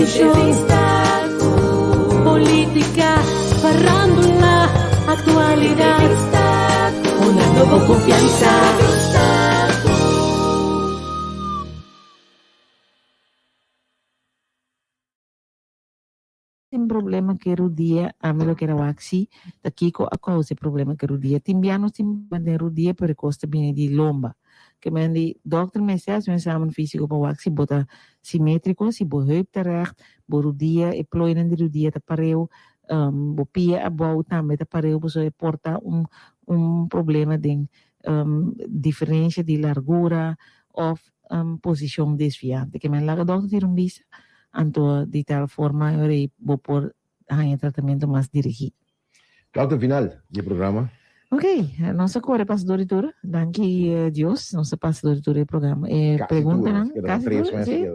Entrevista, politica, farandula, actualidad. Una nobo confianza. Tin problema ku e rudia, ami lo kier a wak si ta kiko a kousa e problema ku e rudia. Tin bia nos tin problema den rudia pero e kos ta bini di lomba. Ke men di dokter mester hasi un examen fisico pa wak si bo ta simetrico, si bo heup ta recht, bo rudia, e plooinan di rudia ta pareu, bo pia abou tambe ta pareu pasobra e por ta un un problema den diferencia di largura of posicion desviante. Ke men laga dokter tira un bista, anto di tal forma e ora ei bo por haña tratamentu mas dirigí. Dokter, final di e programa. Ok, nos a kore pasa dor di tur. Danki Dios, nos a pasa dor di tur e programa. E preguntanan, kasi tur, si?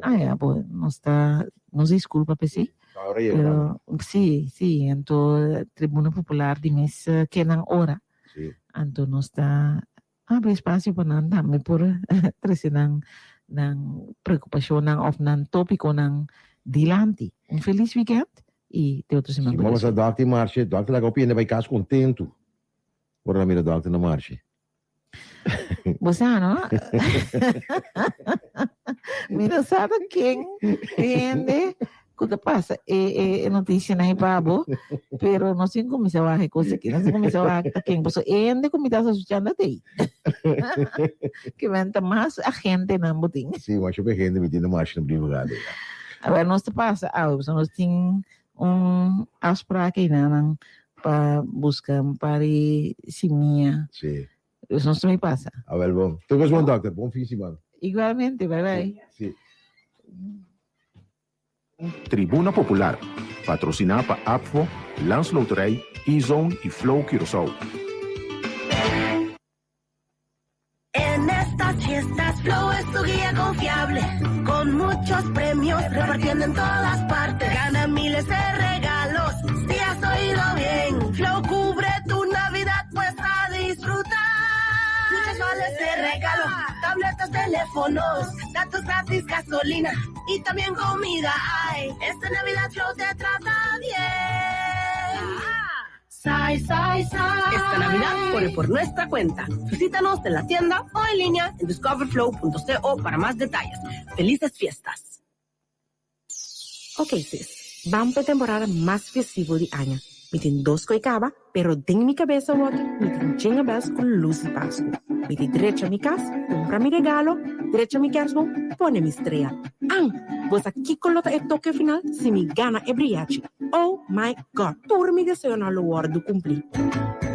Ah ya, bo, nos ta, nos disculpa p'esei. Pero, si, si, anto Tribuna Popular di mes kenan ora. Anto nos ta Habri espasio pa nan tambe por trese nan nan preokupashonnan òf nan tópikonan dilanti. Un felis wikènt i te otro siman ku Dios Mama sa ker. dòkter marshe, dòkter laga hopi hende bai kas kontentu ora nan mira dòkter na marshe. Bo sa no? Mi no sa ta ken hende Ku ta pasa e e e noticianan ei pa bo, pero nos tin kuminsá wak e kos aki. Nos tin kuminsá wak ta ken pasobra e hende ku mi ta sospecha ta ei. Ke men ta mas agentenan bo tin. Sí, masha hopi hende mi tin na masha na privado ya. Awor nos ta pasa awe pasobra nos tin un afspraak einanan pa buska un par di simia. Sí. Dus nos ta bay pasa. Awel bon. Tur kos bon dokter. Bon fin siman. Igualmente. Bye bye. Sí. Tribuna Popular, patrosiná pa ABVO, Landsloterij, E-Zone i Flow Curaçao. En estas fiestas Flow es tu guía confiable Con muchos premios repartiendo en todas partes Gana miles de regalos si has oído bien Flow cubre tu Navidad pues a disfrutar Muchos vales de regalo, tabletas, teléfonos Datos gratis, gasolina y también comida hay. Esta Navidad Flow te trata bien. Sai, sai, sai. Esta Navidad corre por nuestra cuenta. Visítanos en la tienda o en línea en discoverflow.co para más detalles. Felices fiestas! Ok sis, ban pa e temporada mas festivo di aña. Mi tin dos koe kaba, pero den mi kabes awoki mi tin jingle bells ku lus di Pasku. Mi di drecha mi kas, kumpra mi regalo, drecha mi kersboom, pone mi strea. An! Bo sa kiko lo ta e toke final si mi gana e briachi? Oh my God! Tur mi deseonan lo wòrdu kumplí.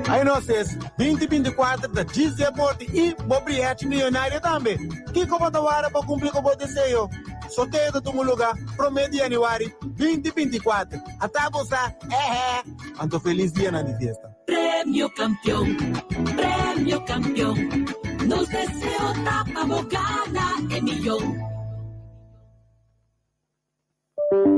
Ay no sis, binti 24 ta djis deporte i bo briachi miyonario tambe. Kiko bo ta wara pa kumpli ku bo deseo? Sorteo ta tuma luga prome di yanüari 20 24. Ata bo sa, ehe! Anto felis dianan di fiesta. Premio Campeon, Premio Campeon, nos deseo ta pa bo gana e miyon.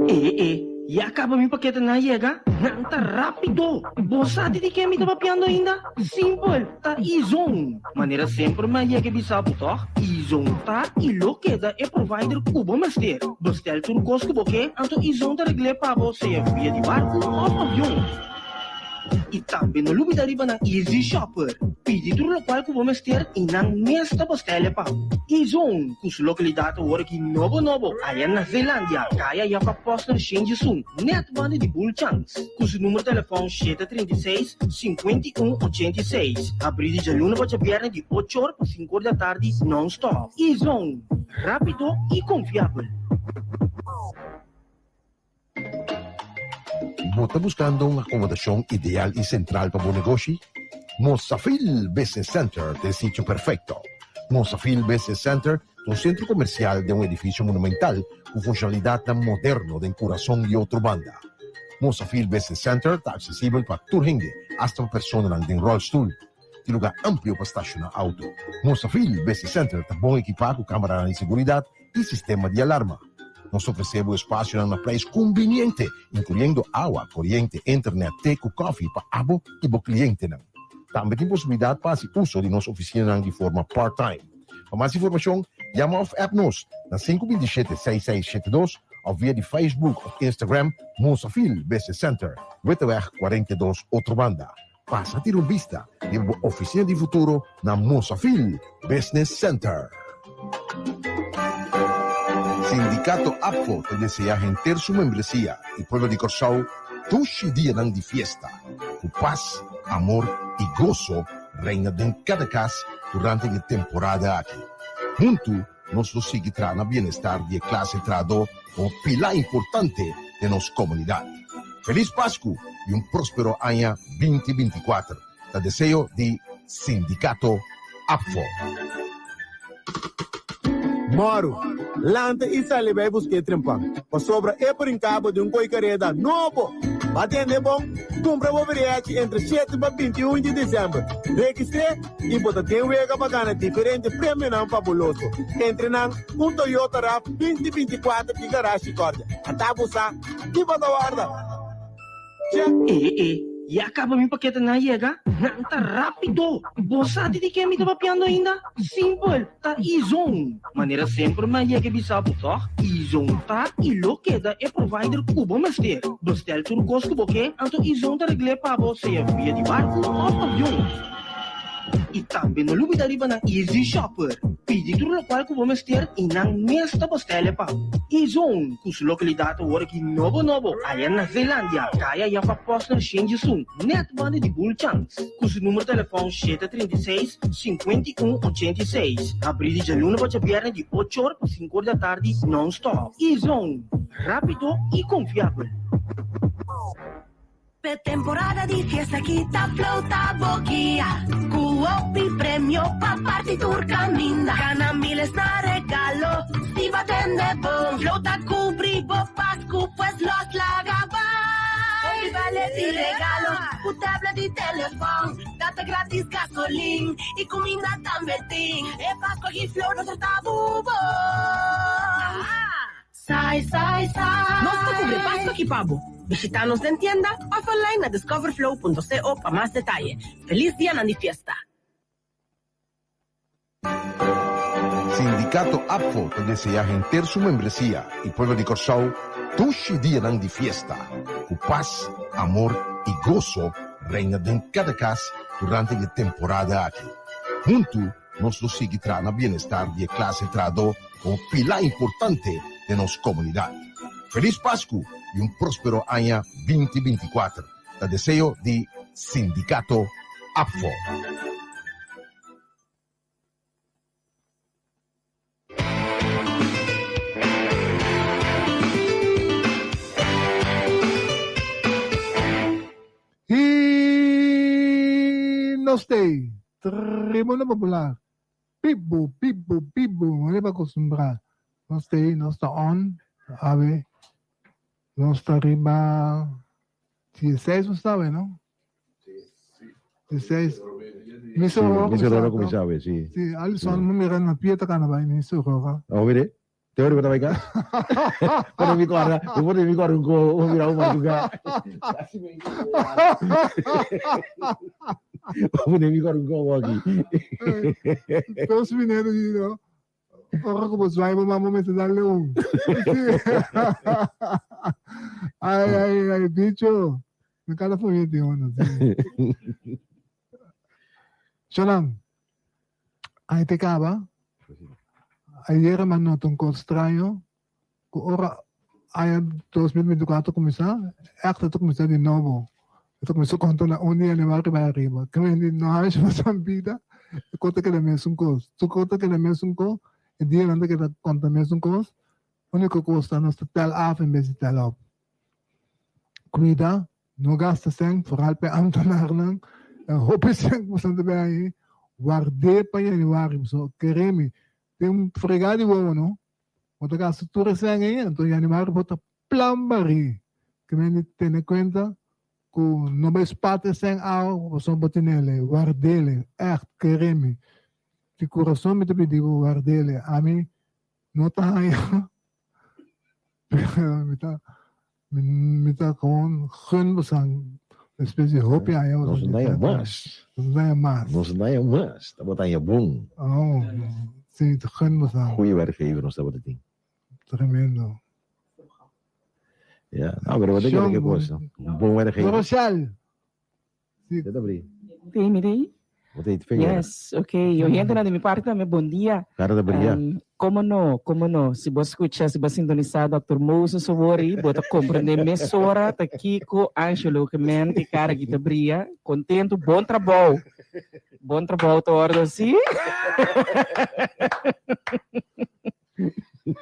E e, ya kaba mi paketenan a yega? Nan ta rápido! Bo sa di di ken mi ta papiando ainda? Simpel, ta E-Zone! Manera semper mi a yega e bisa bo tòg? E-Zone ta i lo keda e provider ku bo mester. Bestel tur kos ku bo ke, anto E-Zone ta regl'é pa bo sea via di barku òf avion. I tambe no lubida riba nan Easy Shopper. Pidi tur lokual ku bo mester i nan mes ta bastele pa bo. E-Zone, ku su lokalidat awor aki nobo nobo aya na Zeelandia, kaya Jacob Posner Shenjisun, nèt banda di Bull Chance. Ku su numero telefòn 736, 51, 86. Habrí di djaluna pa djabièrnè di ocho or pa sinku or di atardi nòn-stòp. E-Zone, rápido i konfiabel. Bo ta buskando un akomodashon ideal i sentral pa bo negoshi? Mosafil Business Center ta e sitio perfekto. Mosafil Business Center ta un sentro komersial den un edifisio monumental ku funshonalidatnan moderno den kurason di otro banda. Mosafil Business Center ta aksesibel pa tur hende, asta pa personanan den ròlstul. Tin lugar amplio pa stashoná outo. Mosafil Business Center ta bon ekipá ku kameranan di seguridat i sistema di alarma. Nos ta ofresé bo espasionan na preis kumbiniente, inkluyendo awa, koriente, internet, te ku kòfi pa abo i bo klientenan. Tambe tin posibilidat pa hasi uso di nos ofisinanan di forma part-time. Pa mas informashon, yama òf app nos na 527 6672. òf via di Facebook òf Instagram Mosafil Business Center, Witteweg 42, Otrobanda. Pasa tira un bista riba bo oficina di futuro na Mosafil Business Center. Sindicato APFO ta desea henter su membresia y pueblo di Corsou dushi dianan di fiesta, cu paz, amor y goso reina den cada cas durante di e temporada aki. Huntu nos lo sigui traha na bienestar di e clase trahador como pilar importante den nos comunidad. Feliz Pascu y un prospero aña binti 24, ta deseo di Sindicato APFO. Mòru, lanta i sali bai buska e trempan, pasobra e por hinkabo den un koi kareda nobo. Ba tende bon, kumpra bo biriachi entre shete pa 21 di desèmber. Registr'é i bo ta den wega pa gana diferente premionan fabuloso, entre nan un Toyota rav 2024 di Garage Cordia. Ata bo sa ki bo ta warda! E e, ya kaba mi paketenan a yega? Nan ta rápido! Bo sa di di ken mi ta papiando ainda? Simpel, ta E-Zone! Manera semper mi a yega e bisa bo tòg? E-Zone ta i lo keda e provider ku bo mester. Bestel tur kos ku bo ke, anto E-Zone ta regl'é pa bo sea via di barku òf avion. I tambe no lubida riba nan Easy Shopper. Pidi tur lokual ku bo mester i nan mes ta bostel'e pa bo. E-Zone, ku su lokalidat awor aki nobo nobo aya na Zeelandia, kaya Jaffa Posner Shenjisun, nèt banda di Bull Chance. Ku su numero telefòn 736, 51, 86. Habrí di djaluna pa djabièrnè di ocho or pa sinku or di atardi nòn-stòp. E-Zone, rápido i konfiabel. P'e temporada di fiesta ki ta flow ta bo guia Ku hopi premio pa parti tur kaminda Gana miles na regalo si bo tende bon Flow ta kubri bo Pasku pues los laga bai Hopi bale di regalo ku tablet di telefòn Data gratis, gasolin i kuminda tambe tin E Pasku aki Flow nos ta bubo. Sai, sai, sai. Nos ta kubri Pascua aki pa bo. Bishita nos den tienda of online na discoverflow.co pa mas detaye. Feliz dianan di fiesta! Sindicato APFO ta desea henter su membresia y pueblo di Corsou dushi dianan di fiesta, cu paz, amor y goso reina den cada cas durante di e temporada aki. Huntu nos lo sigui traha na bienestar di e clase trahador komo pilá importante den nos komunidat. Felis Pasku i un próspero aña 2024, ta deseo di Sindikato APFO. I nos t'ei, Tribuna Popular. Pibu, pibu, pibu, no riba acostumbrá. Nos ta ei, nos ta on, awe. Nos ta riba 16 nos ta awe, no? 16. Misa Aurora Misa Aurora kuminsá awe, si. Si, Alison, mi mira na pia ta kana bai, Misa Aurora. Oh, mire. Te ora bota bai kas? Pone mi korda, mi pone mi korda un ko, un mira un madruga. Pone mi korda un ko aki. Dos minutos y no. Ora ku bo zwaai bo mama mester darle un. Ai ai ai bicho. Na kada familia tin uno. Sí. Shonan. Ai te kaba. Ayera mi a nota un kos straño ku ora aña 2024 kuminsá, ègt e ta kuminsá di nobo. E ta kuminsá konta na un di yanüari bai ariba. Ke mende no haña mas bida, e kos ta keda mesun kos. Tur kos ta keda mesun kos, e dianan ta keda konta mesun kos. Úniko kos ta nos ta tel af en bes di tel op. Kuida, no gasta sèn, foral pa e amtenarnan. E hopi sèn ku boso ta bay haña, ward'é pa yanüari. Pasobra kere mi, tin un fregá di wowo no. Bo ta gasta tur e sèn ei, anto yanüari bo ta plan barí. Ke men di tene kuenta ku no bay spat e sèn awa pasobra bo tinel, ward'é, ègt, kere mi. Di kurason mi ta pidi bo ward'é. Ami no ta haña. Mi ta mi ta gewoon gun bosan despues di hopi aña Nos no haña mas. Nos no haña mas. Nos no haña mas. Tabata haña bon. Oh, si, ta gun bosan. Goeie werkgever nos tabata tin. Tremendo. Ja, no, pero bo ta kere ke kos, no? Bon werkgever. Rochelle. Sí. Ta bri. Sí, mi rei. Bo ta feo. Yes, ok. Oyentenan di mi parti tambe, bon dia. Cara ta bria. Como no, como no. Si bo scucha, si bo sintonisa Dòkter Moses awor, bo ta comprende mesora ta kico Angelo ke men ke cara ki ta bria. Contento, bon trabou. Bon trabou ta ordo si.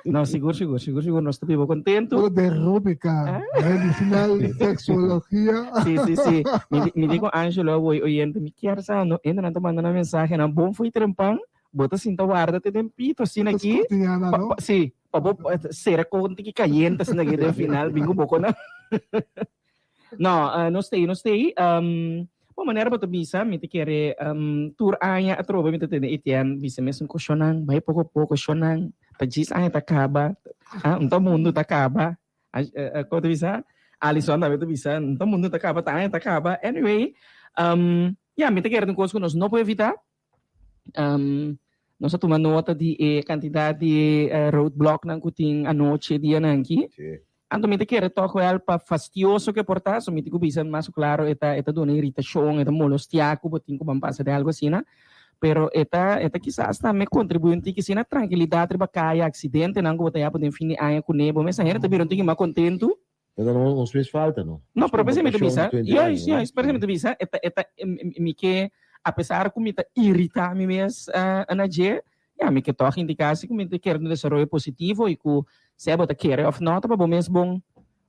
No, sigur, sigur, sigur, sigur, nos ta biba kontentu. Todo de rúbrica, medicinal, sexuología. Sí, sí, sí. Mi, mi di con Angelo awoi oyente, mi kier sa, no, ende nan ta manda nan mensaje nan bon foi trempan, bo ta sinta warda te den pito asina aki. Escurtiñana, Pa, no? pa, sí, pa bo sera con tiki cayente asina aki den final, bingo boko nan. No, uh, nos tei, nos tei. Um, bo manera bo ta bisa, mi ta kere um, tur aña atrobe mi ta tende Etienne bisa mesun koshonan, bai poko poko shonan, ta djis aña ta kaba, ah, un ta mundu ta kaba. Ah, eh, eh, kon ta bisa? Alison tambe ta bisa, un ta mundu ta kaba, ta aña ta kaba. Anyway, um, ya, mi ta kere ta un kos ku nos no por evita. Um, nos a tuma nota di e kantidat di eh, roadblocknan ku tin anochi e dianan aki. Sí. Anto mi ta kere tòg wèl pa fastioso ke por ta, so mi tin ku bisa mas klaro e ta e ta duna iritashon, e ta molostiá ku bo tin ku ban pasa den algu asina. Pero e ta e ta kisas tambe kontribuí un tiki asina trankilidat riba kaya, aksidentenan ku bo ta yapa den fin di aña kuné, bo mester hende ta bira un tiki mas kontentu. Pero no nos mes falta no. No, pero p'esei mi ta bisa, juist, juist, p'esei mi ta bisa, e ta e ta mi ke apesar ku mi ta iritá mi mes na dje, ya mi ke tòg indiká si ku mi ta kere un desaroyo positivo i ku sea bo ta kere òf no ta pa bo mes bon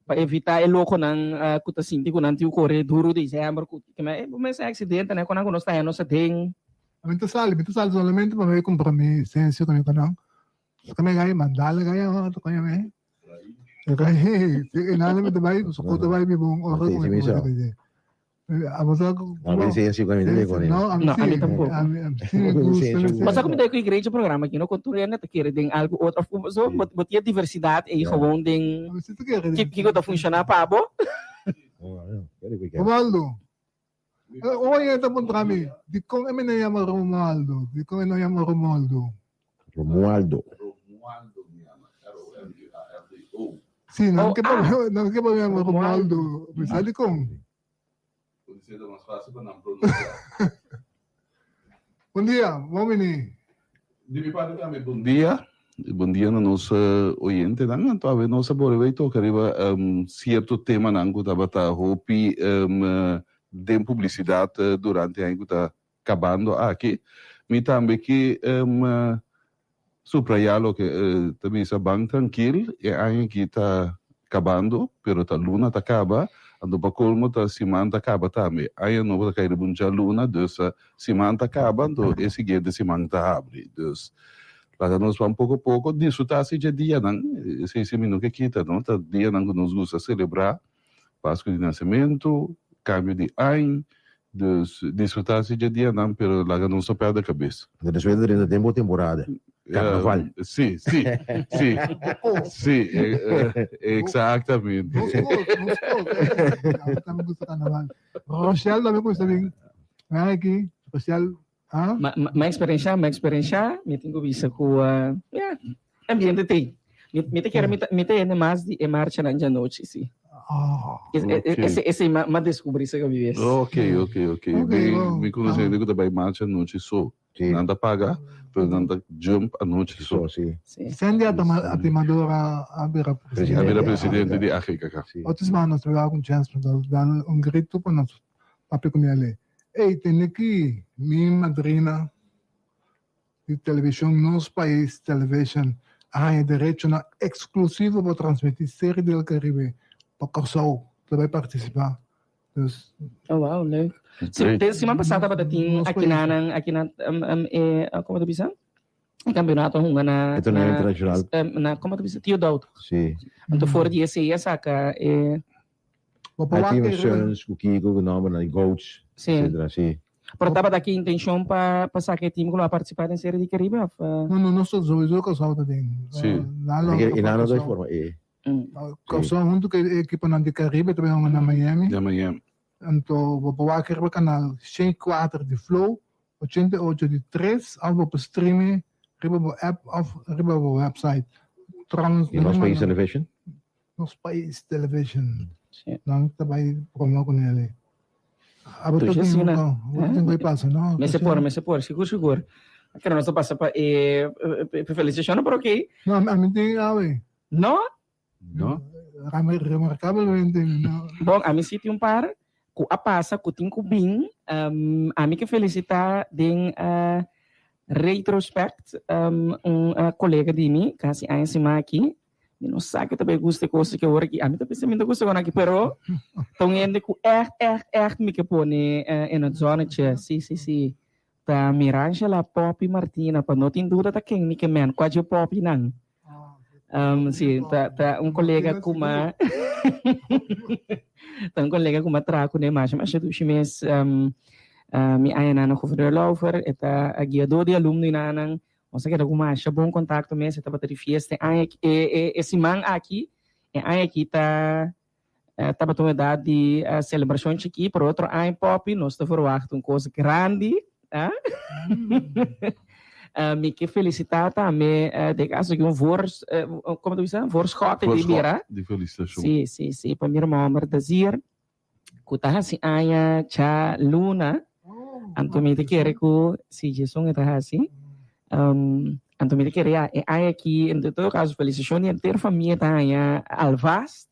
pa evitá e lokonan ku ta sinti ku nan tin ku kore duru desèmber ku bo mes aksidentenan ku nan ku nos ta haña nos aden. Mi ta sali, mi ta sali solamente pa mi kumpra mi lisensia ku mi ku nan. Kami gai mandala gai ahora to kaya me. Gai, nada mi ta bai, so ko ta bai mi bon ora Sí, ku sí, mi mi sa. Amo sa A mi licencia ku mi ta con No, a mi No, a mi sí. tampoco. A mi a mi sí me gusta. mi sí. Basta ku mi ta ku igreja programa aki no kon tur hende ta kere den algu otro of so bo bo tin e diversidad ei Ja. gewoon den A mi sí ta kere ki kiko ta funciona pa bo. Romualdo. Oye, ta puntra mi, dikon e mi no yama Romualdo? Dikon e no yama Romualdo? Romualdo. Sí, nan ke pa nan ke pa mi yama Romualdo. Mi sa dikon. Bon dia, bon bini. Di mi parti tambe bon dia, bon dia na nos oyentenan. Anto awe nos a bore bay toca riba cierto temanan cu tabata hopi den publicidad durante aña cu ta cabando aki. Mi tambe ke subraya loke ta bisa ban trankil, e aña aki ta kabando, pero ta luna ta kaba, anto pa kolmo ta siman ta kaba tambe. Aña nobo ta kai riba un djaluna, dus siman ta kaba, anto e siguiente siman ta habri. Dus laga nos ban poko poko disfruta si dje dianan, esei si mi no ke kita no, ta dianan ku nos gusta selebrá, Pasku di nasementu, kambio di añ, dus disfruta si dje dianan, pero laga nos no pèrdè kabes. Anto despues ta drenta den bo temporada, karnaval. Si, si, si, si, exactamente. Nos kos, nos kos. Ami tambe gusta karnaval. Rochelle tambe gusta bin. Ven aki, Rochelle. Ah? Ma, ma, ma experiencia, ma experiencia, mi tin ku bisa ku, uh, ja, ambiente tei. Mi, mi te kere, mi ta, mi te hende mas di e marchanan djanochi, si. Oh. Es, e, e, Ok. ese, ese ma, ma descubrí se ku mi ves. Ok, ok, ok. Ok, Mi, wow. mi conoce hende ku ta bai marcha anochi so. Sí. Nan ta paga, pero nan ta jump anochi so. So, sí. Si. Sandy a Atimadora a bira Presidente. A bira presidente di AGKK. Sí. Otro semana nos ta wak un chance pa nos dal un grito pa nos papia ku mi ale. Ey, tende ki mi madrina di television Nos Pais Television a haña derechonan exclusivo pa transmiti Serie del Caribe pa Kòrsou ta bai partisipá. Dus. Oh wow, leuk. Si, den siman pasá tabata tin Nos aki Pais. nan aki nan e komo ta bisa? E kampeonato hunga na E torneo na internacional. na komo ta bisa? Tio Douto. Si. Anto for di esei a saka e Bo por Hay wak team e riba. Suns, ku Kiko, ku nombernan, di Goats, Sí. etcetera, sí. Pero tabata ki intencion pa pa saka e team ku lo a participa den Serie di Caribe of? No, no, nos sowieso Kòrsou ta den. Sí. Nan lo E nan no ta Kòrsou. forma e. Kòrsou huntu ku e ekiponan di Caribe ta bai hunga na Miami. Na Miami. Anto bo por wak riba kanal 104 di Flow, 88 di Tres of bo por stream riba bo app of riba bo website. Trouwens, Di Nos Pais Television? Nos Pais Television. Nan ta bai broma ku nele. Abo ta tin abo ta tin ku e pasa no? Mester por, mester por, sigur sigur. Kere nos ta pasa pa e felicitacion pero ok. No, ami tin awe. No? No. Remarkablemente no. Bon, ami si tin un par ku a pasa ku tin ku bin. Ami ke felicita den retrospect un kolega di mi kasi aña siman aki. Mi no sa ke ta bai gusta e kos aki awor aki. Ami ta pensa mi no ta gusta kon aki, pero ta un hende ku ègt, ègt, ègt mi ke pone in het zonnetje. Si, si, si. Ta Mirangela Poppy Martina, pa no tin duda ta ken mi ke men, kua dje Poppynan. Si, ta, ta un kolega ku m'a ta un kolega ku m'a traha kuné masha masha dushi mes. Mi añanan na Gouverneur Lauffer, e ta guiadó di alumnonan. Nos a keda ku masha bon kontakto mes, e tabata di fiesta e aña aki, e e e siman aki, e aña aki ta tabata un edat di selebrashon chikí, pero otro aña Poppy nos ta verwagt un kos grandi, ah. Mi ke felisitá tambe den kaso aki un voor, komo ta bisa, voorschot di bira. Voorschot di felisitashon. Si, si, si, pa mi ruman hòmber Desir. Ku ta hasi aña cha luna, anto mi ta kere ku si Jason e ta hasi, anto mi ta kere ya e aña aki en todo kaso felisashon di henter famia ta haña alvast,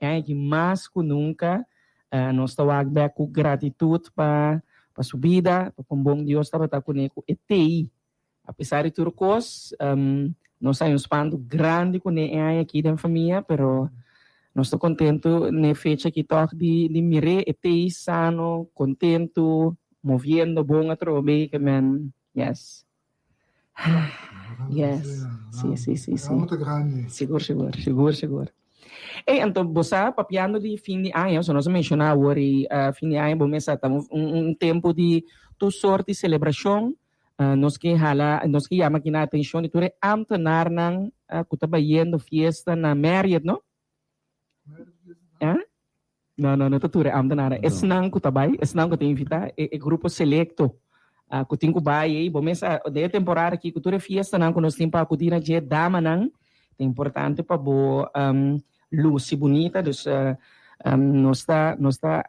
e aña aki mas ku nunka nos ta wak bek ku gratitut pa pa su bida, pa kon bon Dios tabata kuné ku e tei. Apesar di tur kos, nos haña un spantu grandi kuné e aña aki den famia, pero nos ta kontentu n'e fecha aki tòg di di mir'é e tei sano, kontentu, moviendo bon atrobe, ke men, yes. Yes, si, si, si, si. Sigur, sigur, sigur, sigur. Ey, anto bo sa, papiando di fin di aña, so nos a menciona awor y fin di aña bo mester ta un un tempo di tur sort di celebracion. Nos ke hala, nos ke yama aki na atencion di tur e ambtenaarnan cu ta bayendo fiesta na Marriott, no? Eh? No, no, no ta tur e ambtenaarnan. Esnan cu ta bay, esnan cu ta invita, e, e grupo selecto cu tin cu bay ey. Bo mes a, den e temporada aki cu tur e fiestanan cu nos tin pa acudi na dje, damanan, ta importante pa bo luci bunita. Dus, nos ta, nos ta,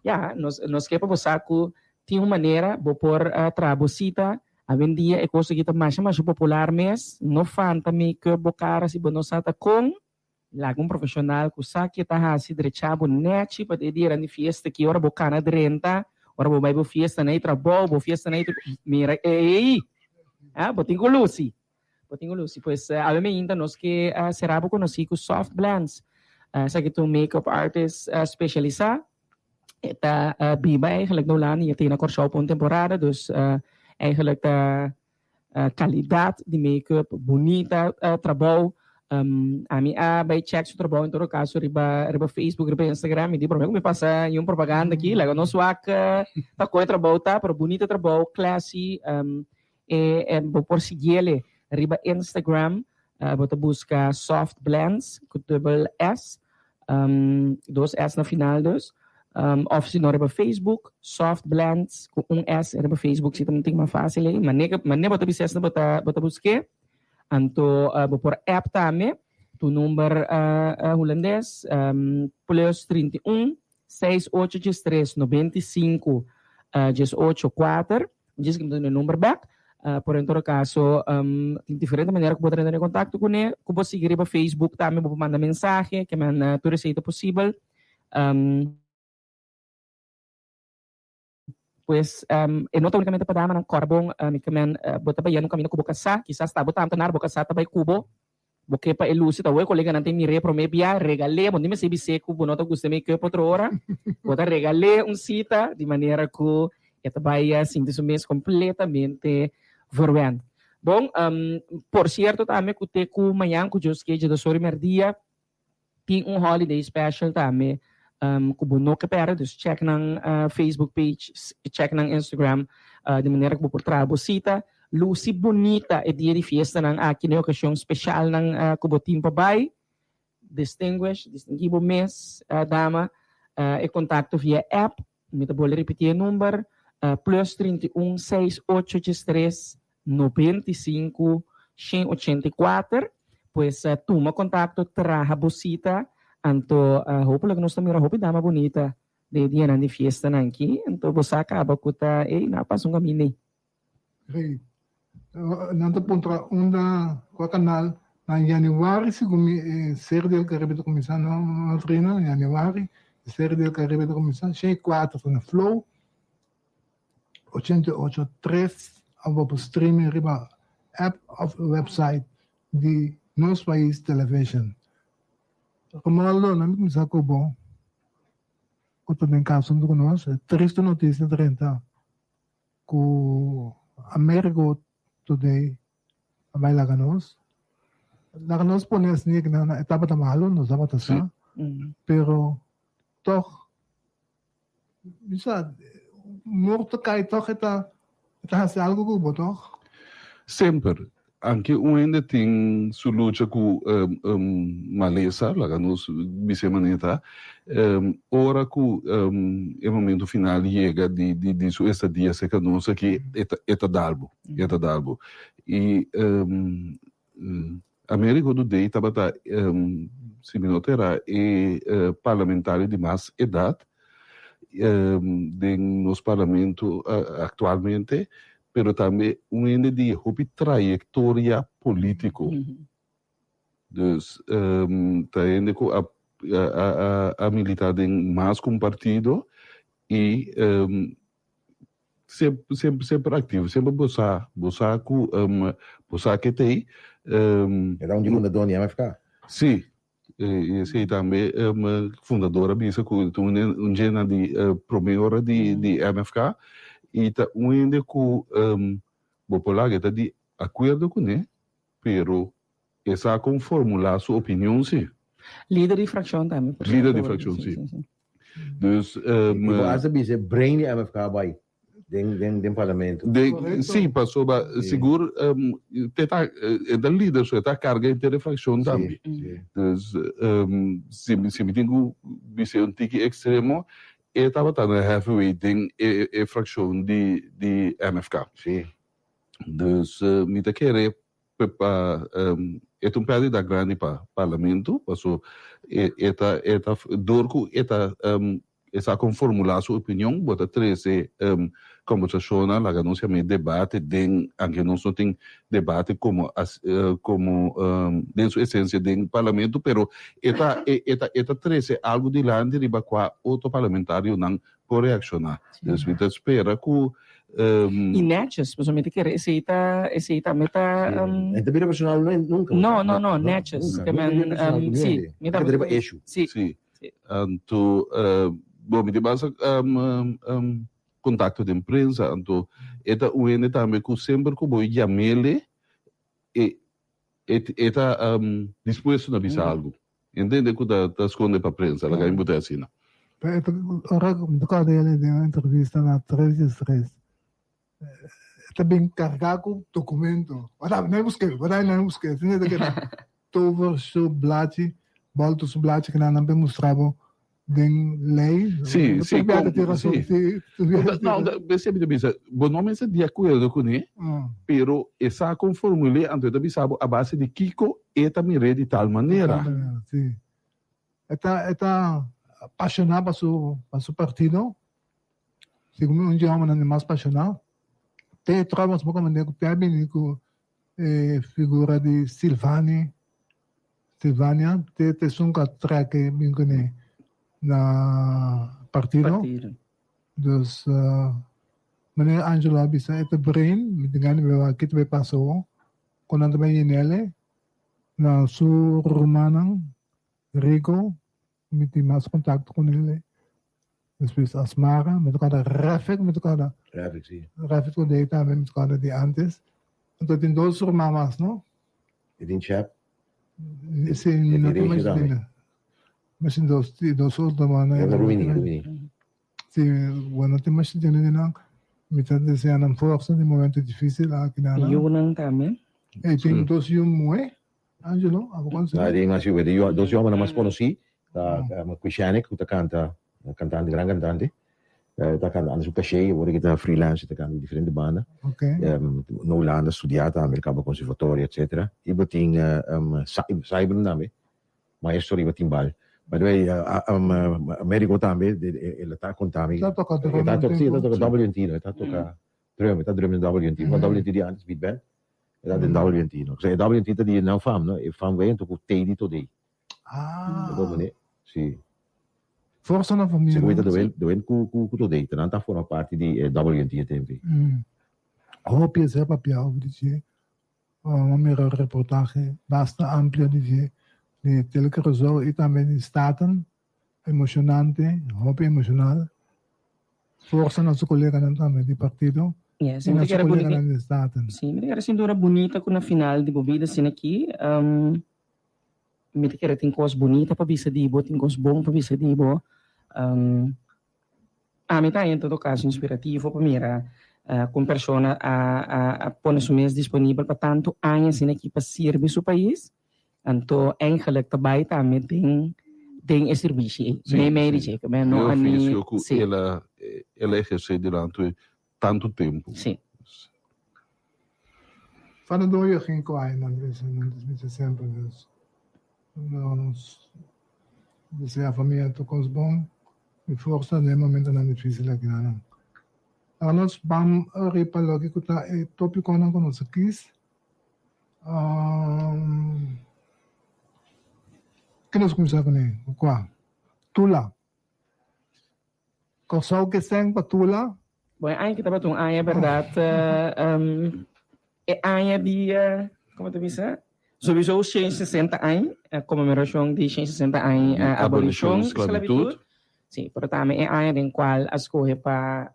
ya, nos, nos ke pa bo sa cu Tin un manera bo por traha bo sita. Awendia e kos aki ta masha masha popular mes. No fanta make-up bo kara si bo no sa ta kon. Laga un profeshonal ku sa ke ta hasi drecha bo nechi pa e dianan di fiesta ki ora bo kana drenta, ora bo bai bo fiesta na e trabou, bo fiesta na e mira ei! Ah, bo tin ku lusi. Bo tin ku lusi. Pues awe meinta nos ke sera bo konosí ku Soft Blends. Esaki ta un make-up artist spesialisá. E ta biba eigenlijk na Hulanda y e ta na Kòrsou pa un temporada, dus eigenlijk ta kalidat di make-up, bunita trabou. Ami a bai check su trabou en todo kaso riba riba Facebook, riba Instagram, mi di prome ku mi pasa un propaganda aki, laga nos wak ta kon e trabou ta, pero bunita trabou, classy, e bo por siguiele riba Instagram, bo ta buska Soft Blends ku dubbel S, dos S na final dus, of si no riba Facebook, Soft Blends ku un S riba Facebook si ta un tin mas fácil ei, mane mane bo ta bisa esnan bo ta bo ta busk'é, anto bo por app tambe, tu number hulandes plus 31 6 8 13 95 18 kuater. Djis ki mi ta duna e number bek. Por en todo kaso tin diferente manera ku bo ta renta den kontakto kuné. Ku bo sigui riba Facebook tambe bo por manda mensahe, ke men tur esei ta posibel. Pues e no ta únikamente pa damanan, kòrda bon mi ke men bo ta bayendo un kaminda ku bo kasá, kisas ta bo ta antenar bo kasá ta bai ku bo. Bo ke pa e lusi ta wou e koleganan ta mir'é promé bia, regal'é, bo no mester bis'é ku bo no ta gusta make up otro ora, bo ta regal'é un sita di manera ku e ta bai sinti su mes kompletamente verwend. Bon, por sierto tambe ku te ku mañan ku Dios ke dje dos ora i merdia tin un holiday special tambe ku bo no ke pèrdè, dus check nan Facebook page, check nan Instagram di manera ku bo por traha bo sita. Luci bunita e dia di fiestanan aki na e ocasion specialnan cu bo tin pa bay. Distinguish, distingui bo mes, dama. E contacto via app, mi ta bolbe ripiti e number, plus 31 6 8 13 95 184. Pues tuma kontakto, traha bo sita, anto hopelijk nos ta mira hopi dama bunita den e dianan di fiestanan aki, anto bo sa kaba ku ta ey nan a pasa un kaminda ey. Great. Nan ta puntra unda kua kanal na januari segun mi e Serie del Caribe ta kuminsá no Trina? Januari e Serie del Caribe ta kuminsá 104 ta na Flow 88 tres of bo por streaming riba app of website di Nos Pais Television. Romualdo, nan mi kuminsá ku bo ku ta den kas huntu ku nos. E triste notisia drenta ku Amerigo Today a bai laga nos. Laga nos pone asina ku nan e tabata malu, nos tabata sa, pero tog Mi sa, morto kai tòg e ta e ta hasi algu ku bo tòg? Semper. Anke un hende tin su lucha ku malesa, laga nos bisa e manera ta, ora ku e momento final yega di di su estadia serka nos aki, e ta e ta dal bo, e ta dal bo. I Americo Dudey tabata, si mi no ta erá, e parlamentario di mas edat den nos parlamento aktualmente, pero tambe un hende di hopi trayektoria polítiko. Dus ta hende ku a a militá den mas ku un partido i Semper, semper, semper activo. Semper bo sa, bo sa cu, um, bo sa ke t'ey. Um, Era un di fundador di MFK. Sí. E esey tambe um, fundador a bisa cu ta un, un djena di uh, prome ora di, di MFK. Y ta un hende cu um, bo por laga e ta di acuerdo cune, pero E sa kon formulá su opinion si. Lider di frakshon tambe por Lider di frakshon si. Dus I bo hasta bisa e brain di MFK bai den den den parlamento. Den si pasobra sigur te ta e ta lider so e ta karga henter e frakshon tambe. Dus si si mi tin ku bisa un tiki ekstremo e tabata na heavyweight den e e frakshon di di MFK. Dus mi ta kere Pa e ta un pèrdida grandi pa Parlamento, paso e ta e ta dor ku e ta e sa kon formulá su opinion, bo ta trese kombersashonnan, laga nos yam'é debate den, anke nos no tin debate komo komo den su esensia den Parlamento, pero e ta e ta e ta trese algu dilanti riba kua otro parlamentarionan por reakshoná. Dus mi ta spera ku. I netjes, pasobra mi ta kere esei ta, esei tambe ta. E ta bira personal nunka. No, no, no, netjes. Nunka, nunka bira personal ku hende. Mi ta riba issue. Si. Si. Anto, bo, mi tin basta kontakto den prensa, anto e ta un hende tambe ku semper ku bo yam'ele e e ta dispuesto na bisa algu. Entende ku ta ta skonde pa prensa, laga mi bot'e asina. Pero e ta ora ku mi ta kòrda el den un entrevista na Tres Dies Tres, e ta bin kargá ku dokumento. Wada nan busk'é, wada nan busk'é. Asina e ta keda tover su blachi, bòltu su blachi ku nan nan por mustra bo den ley. Sí, Tur sí, biaha kon, tin rason, sí. sí, tur biaha No, tin rason. bestia mi ta bisa, bo no mester di akuerdo kuné, pero e sa kon formul'é, anto e ta bisa bo a base di kiko e ta mir'é di tal Di manera. tal manera, sí. E ta, e ta pashoná pa su, pa su partido. Segun mi un dje hòmbernan di mas pashoná. Te e tròbas bo komand'é ku te a bini ku e figura di Silvani, Silvania te ta esun ku a trek e bin kuné na partido. Dus manera Angelo a bisa e ta brain, mi tin gana di bai wak ki ta bai pasa awor, kon nan ta bai yenele na su rumannan Rigo, mi tin mas kontakto ku nele, despues Asmara, mi ta kòrda Refik, mi ta kòrda Refik si. Refik ku dei tambe mi ta kòrda di antes. Anto tin dos ruman mas no? E tin Chep. Si, mi no tin mas tin. Mas tin dos, dos otro rumannan. Bueno, Rumini, Rumini. Si, bueno, tin mas tin di nan. Mi ta desea nan forsa den momento dificil aki nan. Yunan tambe. E tin dos yu muhe. Angelo, abo konse? No, den mas yu, den dos yu hombernan mas konosí ta Quishanik ku ta kanta, kantante, gran kantante. E ta kanta anda su caché, awor e ta freelance, e ta kanta diferente banda. Na Hulanda studia tambe, el kaba conservatorio etcetera. I bo tin Sybren tambe, maestro riba timbal. By the way, Amerigo tambe, el ta konta mi. Ta toka drum E ta toka, si, e ta toka WNT, no? E ta toka drum, e ta drum den WNT. Kuma WNT di antes, beat band, e ta den WNT, no? Pasobra e WNT ta di nan fam, no? E fam wei anto ku Teddy Todé. Ah. Bo mane? Si. Forsa na familia. Segun ta doen, doen ku ku ku Todé. Nan ta forma parti di e WNT e tempo ei. Hopi a ser papia over di dje. Bo a mira reportahe basta amplio di dje di Tele Curaçao i tambe di Staten. Emocionante, hopi emocional. Forsa na su coleganan tambe di partido Yes, i mi na ta su kere bunita. coleganan di Staten. Sí, mi ta kere sin duda bunita ku na final di bo bida asina aki, mi ta kere tin kos bunita pa bisa di bo, tin kos bon pa bisa di bo. Ami ta en todo caso inspirativo pa mira con persona a pone su mes disponibel pa tanto aña asina aki pa sirbi su pais, anto eigenlijk ta bay tambe den den e sirbishi ey, Sí, mei mei di sí. dje, me no E a ni, oficio cu sí. el a el a eherce durante tanto tempo. Sí. Fana door je geen kwaai man, bisa nan bisa semper dus nos desea famia tur kos bon y forsa den e momentonan dificil aki nan. Ahora nos ban riba loke ku ta e topiconan ku nos a kis. Ke nos kuminsá kuné? Ku kua? Tula. Kòrsou ke sèn pa Tula. Bon, e aña ki tabata un aña bèrdat, e aña di, komo ta bisa, souiso 160 aña, konmemorashon di 160 aña abolishon di sklabitut. Sí, pero tambe e aña den kual a skohe pa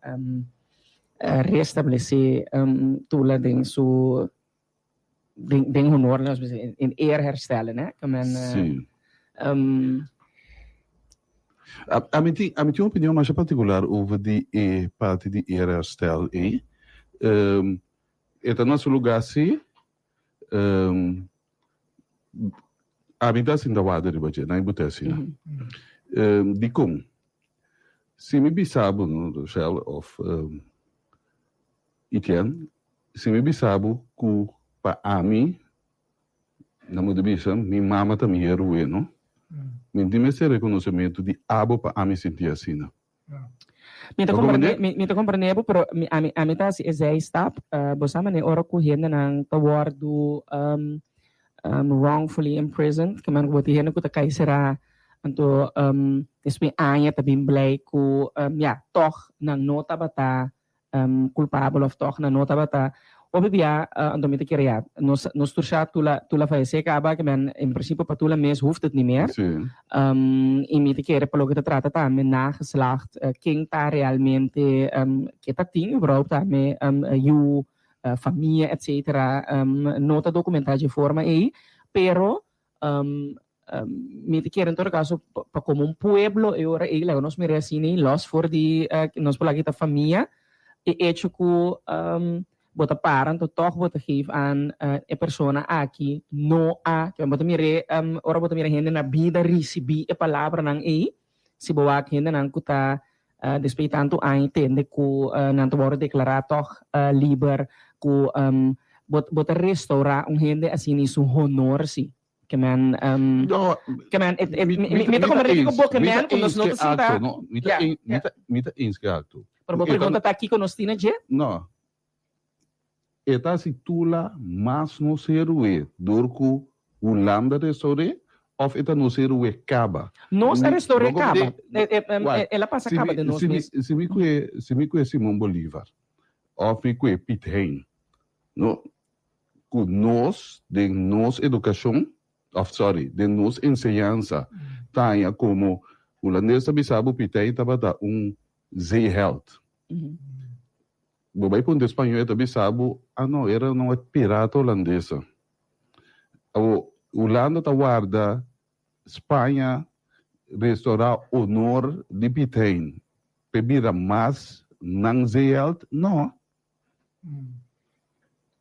restablesé Tula den su, den honor, nos bisa, in eer herstellen, hè. Ke men, Sí. Ami tin, ami tin un opinion masha partikular over di e parti di eerherstel ei. E ta na su lugá sí. Ami ta sinta warda riba dje, nan e bute asina. Dikon? Si mi bisa bo, no, Rochelle òf Etienne, si mi bisa bo ku pa ami, nan bo ta bisa, mi mama ta mi heroe, no? Mi tin mester rekonosementu di abo pa ami sinti asina. Mi ta comprende, mi ta comprende bo, pero mi ami ami ta hasi e zijstap. Bo sa manera ora ku hendenan ta wòrdu wrongfully imprisoned, ke men ku bo tin hende ku ta kai será, anto despues aña ta bin blij ku ya, tòg nan no tabata culpabel of toch nan no tabata hopi bia anto mi ta kere ya nos nos tur sha Tula Tula fayece caba ke men en principio pa Tula mes hoeft het niet meer y mi ta kere pa loke ta trata tambe nageslacht ken ta realmente ke ta tin überhaupt tambe yu famia etcetera no ta documenta dje forma ey pero Mi ta kere en todo caso pa como un pueblo e ora ei laga nos mira asina ei los for di nos por laga kita famia e hecho cu bo ta para anto toch bo ta geef aan e persona aki no a bo ta mira ora bo ta mira hende na bida ricibi e palabranan ei si bo wak hendenan cu ta despues di tanto aña tende cu nan ta worde declara toch liber cu bo ta restaura un hende asina y su honor si. Ke men, No, ke men, et, et, mi, mi, mi, mi ta mi ta komprende eens, kiko bo ke mi men ta ku nos eens no ke ta sinta. akto, no, mi ta Ja, een, mi ja. ta, mi ta eens ke akto. Pero bo E ta pregunta ta kiko nos tin na dje? No. E ta si Tula mas nos heroe dor ku Hulanda restaur'é of e ta nos heroe kaba? Nos a Mi, restaur'é bo kaba. komprende? E, e, e, Wak, el a pasa si kaba mi, den nos si mi, mes. si mi kue, si mi kue Simon Bolivar of mi kue Piet Hein, no, ku nos den nos edukashon, òf sòri, den nos enseñansa ta haña komo Hulandes ta bisa bo Pitey tabata un zeeheld. Bo bai puntra español e ta bisa bo, ah no, era un pirata hulandesa. Awor, Hulanda ta warda Spaña restourá honor di Piet Hein p'e bira mas nan zeeheld? No.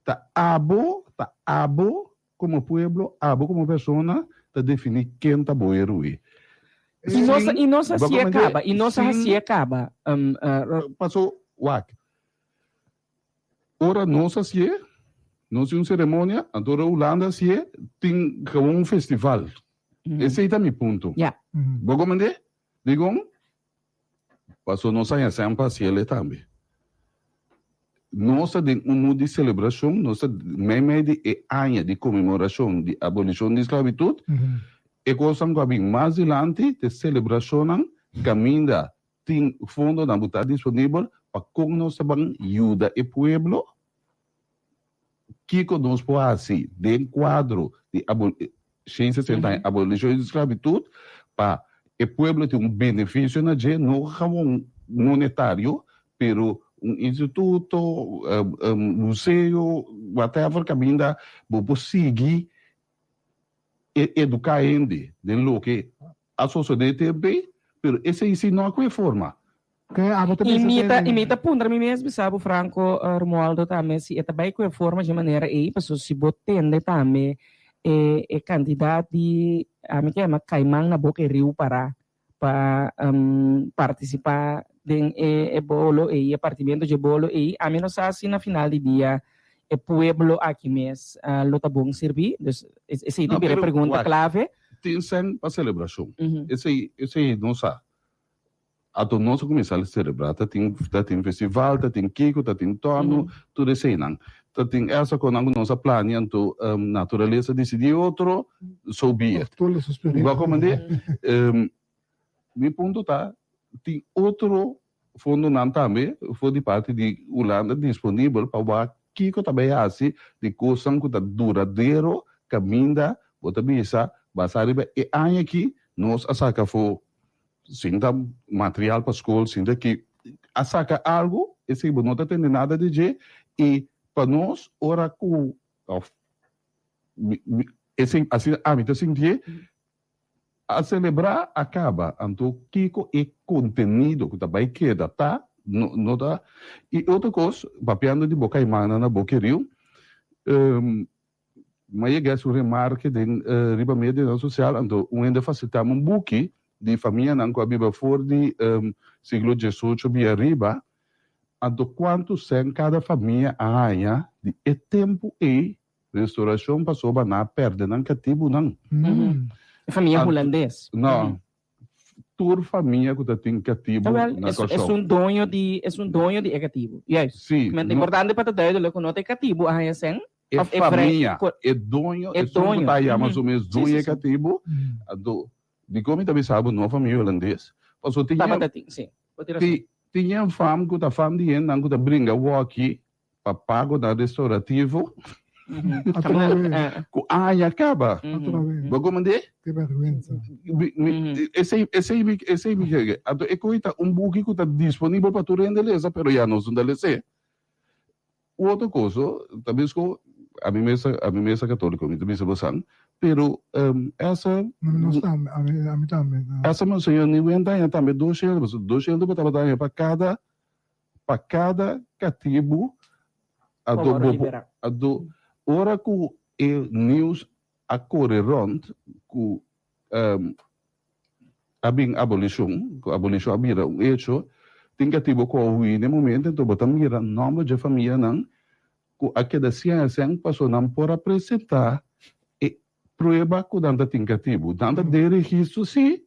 Ta abo, ta abo como pueblo, abo como persona ta defini ken ta bo heroe. I nos i nos hasié kaba, i nos a hasié kaba. Paso wak, ora nos hasié, nos tin un seremonia, anto ora Hulanda hasié, tin gewoon un festival. Esei ta mi punto. Bo komprendé? Dikon? Paso nos haña sèn pa hasiel e tambe. Nos ta den un mood di selebrashon, nos ta meimei di e aña di konmemorashon di abolishon di sklabitut. E kosnan ku a bin mas dilanti ta e selebrashonnan kaminda tin fondonan ku ta disponibel pa kon nos ta ban yuda e pueblo. Kiko nos por hasi den kuadro di 160 aña abolishon di sklabitut pa e pueblo tin un benefisio na dje, no gewoon monetario, pero un instituto, museo, whatever kaminda bo por sigui eduká hende den loke a sosodé tempu ei, pero esei si no a ku e forma. I mi ta, i mi ta puntra mi mes, bisa bo Franco Romualdo tambe, si e ta bai ku e forma dje manera ei, pasobra si bo tende tambe e e kantidat di, ami ke yama kaiman na boka e riu pará pa partisipá den e e bolo ei, e partimentu dje bolo ei, ami no sa si na final di dia e pueblo aki mes lo ta bon sirbí. Dus esei ta bira e pregunta klave. Tin sèn pa selebrashon, esei esei no sa. Anto nos a kuminsá selebrá, ta tin ta tin festival, ta tin kiko, ta tin tòrnu, tur eseinan. Ta tin esa konan ku nos a plania, anto naturalesa disidí otro, so be it. Bo a komprendé? Mi punto ta, tin otro fondonan tambe for di parti di Hulanda disponibel pa wak kiko ta bai hasi di kosnan ku ta duradero kaminda bo ta bisa basá riba e aña aki nos a saka afó Sin ta material pa skol, sin ta ki a saka algu, esei bo no ta tende nada di dje i pa nos ora ku òf esei asina ami ta sintié, a selebrá a kaba, anto kiko e kontenido ku ta bai keda ta no no ta i otro kos papiando di bo kaimannan na Boke Riu. Mi a yega hasi un remarke den riba medionan sosial, anto un hende a fasiltá mi un buki di famianan ku a biba for di siglo diesocho bia riba, anto kuantu sèn kada famia a haña di e tempu ei, Restorashon pasobra nan a pèrdè nan katibunan. E famia hulandes. No, tur famia ku ta tin katibu na Kòrsou. Esun doño di esun doño di e katibu. Juist. Sí. Ta importante pa ta duidelijk ku no ta e katibu a haña sèn. E famia, e doño, esun ku ta yama su mes doño e katibu. Anto, dikon mi ta bisa bo no famia hulandes? Pasobra tin Tabata tin, sí. Bo tin rason. Tin yen fam ku ta fam di hendenan ku ta bringa wòki pa pagonan restaurativo ku aña kaba. Bo komand'é? Ke bèrgwensa. Esei, esei mi, esei mi ke. Anto e koe ta un buki ku ta disponibel pa tur hende lesa, pero ya nos no ta les'é. Un otro kos, ta bisko, ami mes ta, ami mes ta katoliko, mi ta bisa bosan, pero esa. Nos tambe, ami, ami tambe. Esa monseñor Niwen ta haña tambe dos shelde, pasobra dos shelde bo tabata haña pa kada Pa kada katibu a do bo a do ora ku e news a kore rònt ku a bin abolishon, ku abolishon a bira un echo, tin katibu ku a hui den momento enton bo ta mira nòmber dje famianan ku a keda sian sian pasobra nan por a presentá e prueba ku nan ta tin katibu. Nan ta den registro sí,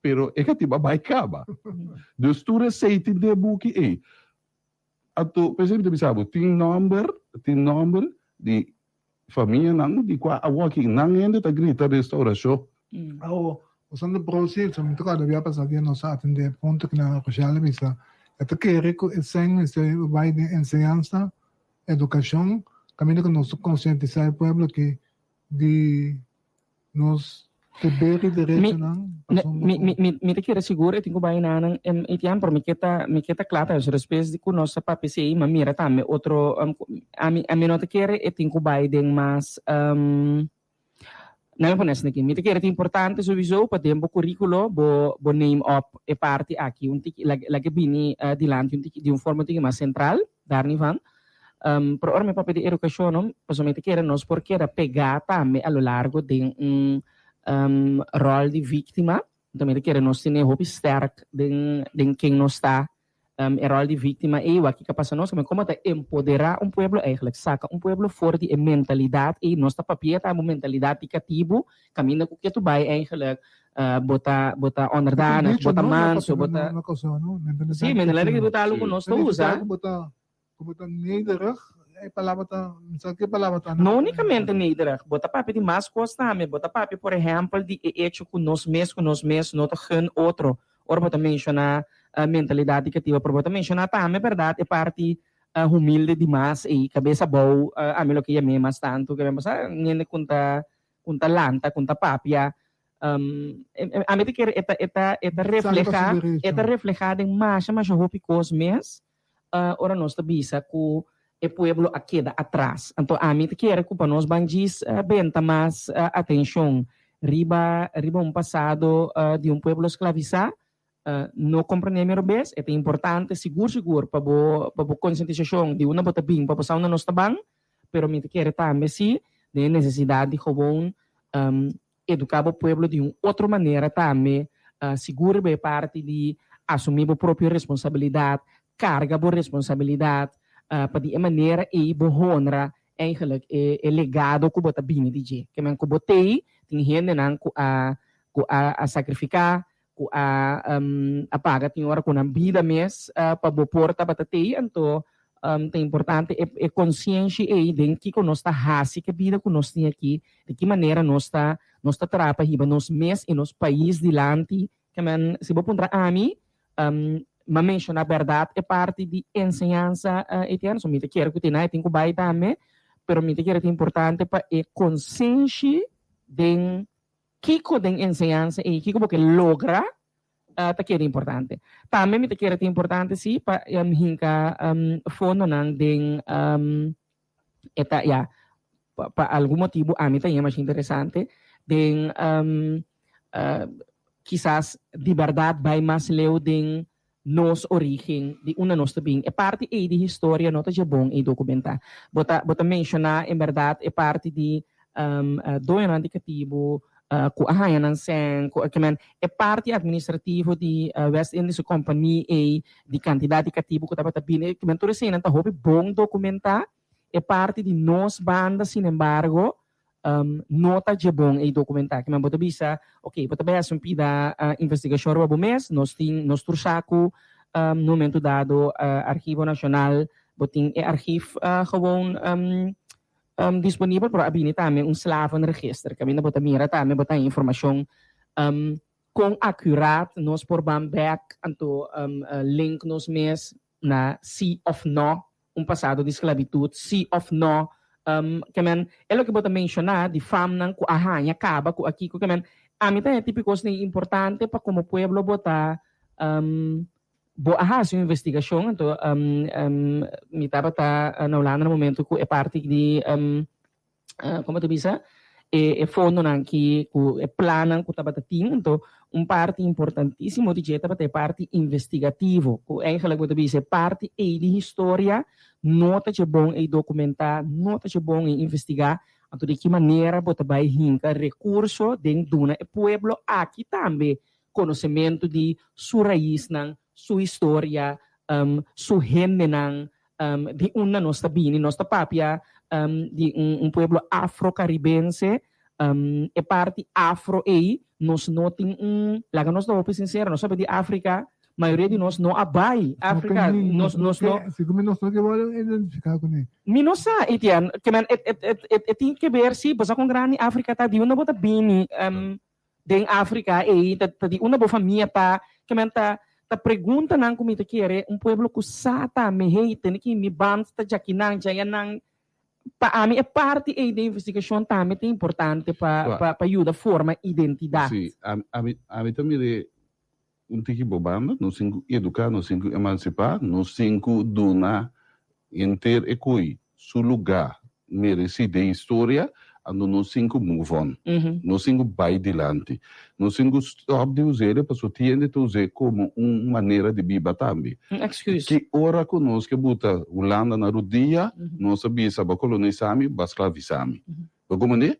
Pero e katiba bai kaba. Dus tur esei tin den e buki ei. Anto, p'esei mi ta bisa bo, tin nòmber, tin nòmber di famianan di kua awoki nan hende ta grita restaurashon. Awo, usando Pro Silso, mi ta kòrda bia pasá dia nos a atendé e punto ku nan Rochelle a bisa, e ta kere ku e sèn mester bai den enseñansa, edukashon, kaminda ku nos ta konsientisá e pueblo ki di Nos deber i derechonan pasobra Mi, mi, mi, mi ta kere sigur e tin ku bai na nan ATM, pero mi ke ta, mi ke ta kla tambe. So despues di ku nos a papia esei, mi a mira tambe otro, ami, ami no ta kere e tin ku bai den mas, nan mi pone asina aki, mi ta kere ta importante souiso pa den bo curriculo bo, bo name up e parti aki un tiki, laga bini dilanti un tiki, di un forma un tiki mas central, daar niet van. Pero ora mi papia di edukashon no, pasobra mi ta kere nos por keda pegá tambe a lo largo den un ròl di víktima. Anto mi ta kere nos tene hopi sterk den den ken nos ta. E rol di víktima ei, wak kiko a pasa nos, komo ta empoderá un pueblo eigenlijk, saka un pueblo for di e mentalidat ei, nos ta papia ta un mentalidat di katibu, kaminda ku ke tu bai eigenlijk bo ta bo ta onderdanig, bo ta manso, bo ta. Sí, mentalidad di katibu ta algu ku nos ta usa. Ku bo ta nederig, e palabra ta, mi sa ke palabra ta. No únikamente nederig, bo ta papia di mas kos tambe. Bo ta papia, por ehèmpel, di e echo ku nos mes ku nos mes no ta gun otro. Ora bo ta menshoná mentalidat di katiba, pero bo ta menshoná tambe, bèrdat, e parti humilde di mas ei, kabes abou, ami loke yam'é mas tantu, ke bo sa hende ku ta ku ta lanta, ku ta papia. Ami ta kere e ta e ta e ta reflehá e ta reflehá den masha masha hopi kos mes. Ora nos ta bisa ku e pueblo a keda atras. Anto ami ta kere ku pa nos ban djis benta mas atenshon riba riba un pasado di un pueblo sklavisá. No komprendé mi robes, e ta importante sigur sigur pa bo pa bo konsientisashon di unda bo ta bin pa bo sa unda nos ta ban, pero mi ta kere tambe si den e nesesidat di gewoon Eduká bo pueblo di un otro manera tambe, sigur riba e parti di asumí bo propio responsabilidat, karga bo responsabilidat, pa di e manera ei bo honra eigenlijk e e legado ku bo ta bini di dje. Ke men ku bo t'ei, tin hendenan ku a ku a a sakrifiká, ku a a paga tin ora ku nan bida mes pa bo por tabata t'ei, anto ta importante e e konsienshi ei den kiko nos ta hasi ku e bida ku nos tin aki, di ki manera nos ta nos ta traha pa hiba nos mes i nos pais dilanti. Kemen si bo puntra ami, m'a menshoná bèrdat e parti di enseñansa Etienne, so mi ta kere ku tin nan e tin ku bai tambe, pero mi ta kere ta importante pa e konsenshi den Kiko den enseñansa ei, kiko bo ke logra ta keda importante. Tambe mi ta kere ta importante si pa hinka fondonan den e ta ya pa algun motibu ami ta yama masha interesante den kisas di bèrdat bai mas leu den nos origen, di unda nos ta bin. E parti ei di historia no ta dje bon ei dokumentá. Bo ta bo ta menshoná en bèrdat e parti di doñonan di katibu ku a haña nan sèn, ku a kimen e parti administrativo di West Indische Compagnie ei, di kantidat di katibu ku tabata bini, kimen tur eseinan ta hopi bon dokumentá. E parti di nos banda sinembargo No ta dje bon ei dokumentá. Kimen bo ta bisa, ok, bo ta bai hasi un pida investigashon riba bo mes, nos tin, nos tur sa ku na momentu dado Archivo Nashonal bo tin e archief gewoon disponibel, pero a bini tambe un slavenregister kaminda bo ta mira tambe bo ta haña informashon kon akuraat nos por ban bèk anto link nos mes na si òf nò un pasado di sklabitut, si òf nò. Ke men, e loke bo ta menshoná di famnan ku a haña kaba ku a kiko, ke men, ami ta haña tipi kosnan importante pa komo pueblo bo ta, bo a hasi un investigashon, anto mi tabata na Hulanda na momento ku e parti di. Como ta bisa, e fondonan ki ku e plannan ku tabata tin, anto un parti importantisimo di dje tabata e parti investigativo, ku eigenlijk bo ta bisa e parti ei di historia no ta dje bon ei dokumentá, no ta dje bon ei investigá, anto di ki manera bo ta bai hinka rekurso den duna e pueblo aki tambe konosementu di su raisnan, su historia, su hendenan, di unda nos ta bini. Nos ta papia di un pueblo afro-caribense, e parti afro ei nos no tin un, laga nos ta hopi sincero, nos papia di Africa, mayoria di nos no a bai Africa, nos nos no. Segun mi nos no ke wòrdu identifiká kuné. Mi no sa, Etienne, ke men e tin ke ber si, bo sa kon grandi Africa ta, di unda bo ta bini. Den Afrika ei ta ta di unda bo famia ta, ke men ta ta preguntanan ku mi ta kere un pueblo ku sa ta mi hey tene ki mi band ta djakinan djayanan pa ami e parti ei den investigashon tambe ta importante pa pa pa yuda forma identidat. Sí, ami ami ami ta mira un tiki bo banda, nos tin ku eduká, nos tin ku emansipá, nos tin ku duna henter e koe su lugá meresí den historia, anto nos tin ku move on, nos tin ku bai dilanti, nos tin ku stòp di us'é pasobra tin hende ta us'é komo un manera di biba tambe. Un excuse. Ki ora ku nos ke buta Hulanda na rudia, nos a bisa bo a kolonisá mi, bo a sklavisá mi. Bo komprendé?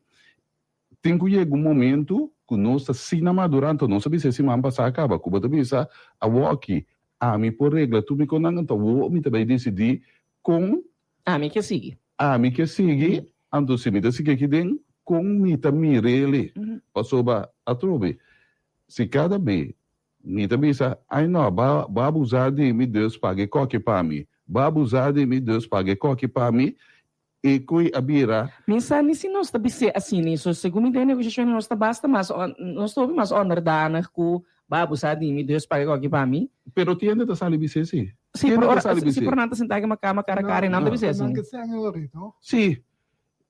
Tin ku yega un momentu. ku nos ta asina madurá, anto nos a bisa e siman pasá kaba ku bo ta bisa awoki ami por regla tur mi konan, anto awor mi ta bai disidí kon Ami ke sigui. Ami ke sigui, anto si mi ta sigui aki den, kon mi ta mir'el? Pasobra atrobe, si kada be mi ta bisa, Ai no, bo a abusá di mi, dus paga e koki pa mi. Bo a abusá di mi, dus paga e koki pa mi. E koe a bira. Mi sa ni si nos ta bis'é asina, so segun mi den negoshashonnan nos ta basta mas, nos ta hopi mas onderdanig ku bo a abusá di mi, dus paga e koki pa mi. Pero tiende ta sali bis'é si. Si, Tiende pero ta ora, sali si bis'é. pero nan ta sentá aki kama kara kara i nan ta bis'é Nan asina. ke sèn ori, no? Si.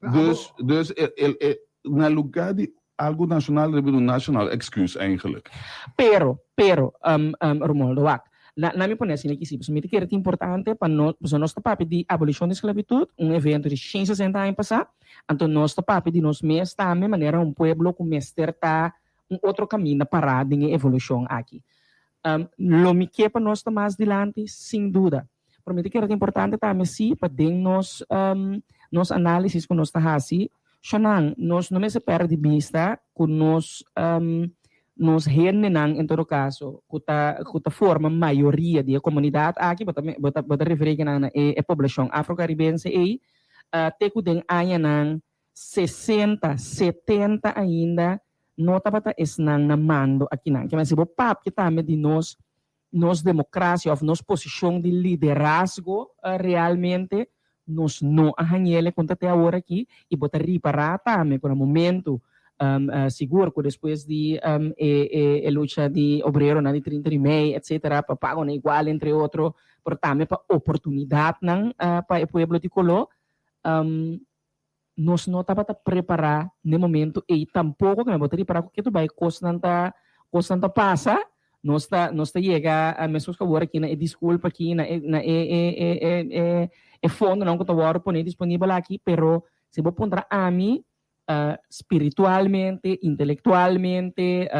Dus, dus el, el, e, na lugá di algu nashonal riba un national excuse eigenlijk. Pero, pero, um, um, Romualdo, wak, la, la mi pone asina aki si, pasobra mi ta kere ta importante pa no, pasobra nos ta papia di abolishon di sklabitut, un evento di shen sesenta aña pasá, anto nos ta papia di nos mes tambe manera un pueblo ku mester ta un otro kaminda pará den e evolushon aki. Um, lo mi ke pa nos ta mas dilanti? Sin duda. Pero mi ta kere ta importante tambe si pa den nos nos análisis ku nos ta hasi, shonnan, nos no mester pèrdè di bista ku nos nos hendenan en todo kaso ku ta ku ta forma mayoria di e komunidat aki, bo ta bo ta bo ta referí kinan na e e poblashon afro-karibense ei, te ku den añanan sesenta, setenta ainda no tabata esnan na mando akinan. Kimen si bo papia tambe di nos nos democracia of nos posicion di liderazgo realmente nos no a hañele con ta te awor aki y bo ta ripara tambe cu na momento sigur cu despues di e e lucha di obreronan di 30 di mei etcetera pa pagonan igual entre otro pero tambe pa oportunidadnan pa e pueblo di color Nos no tabata prepará n'e momento ei tampoko, kende bo ta ripará ku ketu bai kosnan ta kosnan ta pasa, nos ta nos ta yega meskos ku awor aki na e diskulpa aki na e na e e e e e e fondonan ku ta wòrdu pone disponibel aki, pero si bo puntra ami spiritualmente, intelektualmente,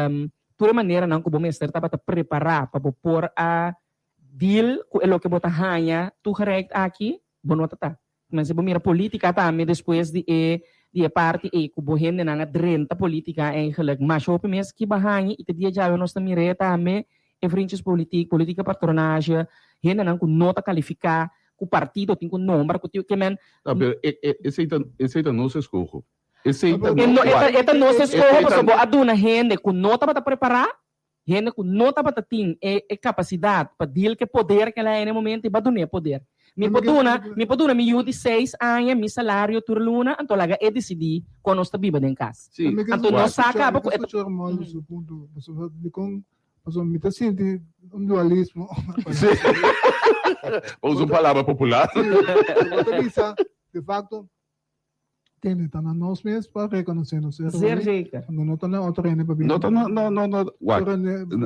tur e maneranan ku bo mester tabata prepará pa bo por a deal ku e loke bo ta haña toegereikt aki, bo no ta ta. Men si bo mira politica tambe despues di e di e parti ey cu bo hendenan a drenta politica eigenlijk masha hopi mes ki bahaña y te dia djawe nos ta mir'e tambe e vriendjespolitiek, politica patronage, hendenan cu no ta califica, cu partido tin cu nombra cu tin ke men. No, pero e e esey ta esey ta nos escoho. Esey ta E no e ta e ta nos escoho pasobra bo a duna hende cu no tabata prepara. Hende ku no tabata tin e e kapasidat pa deal ku e poder ku el a haya na e momento, e ba dun'é poder. Mi por duna, mi por duna mi yu di seis aña mi salario tur luna, anto laga e disidí kon nos ta biba den kas. Sí, Anto nos sa kaba ku e ta. Armando su punto, pasobra dikon, pasobra mi ta sinti un dualismo. Sí. Pa usa un palabra popular. Sí, bo ta bisa, de facto, Tende, ta na nos mes pa rekonosé nos eror. Zeer zeker. No, no ta na otro hende pa bin. No ta na, no, no, no. Wak,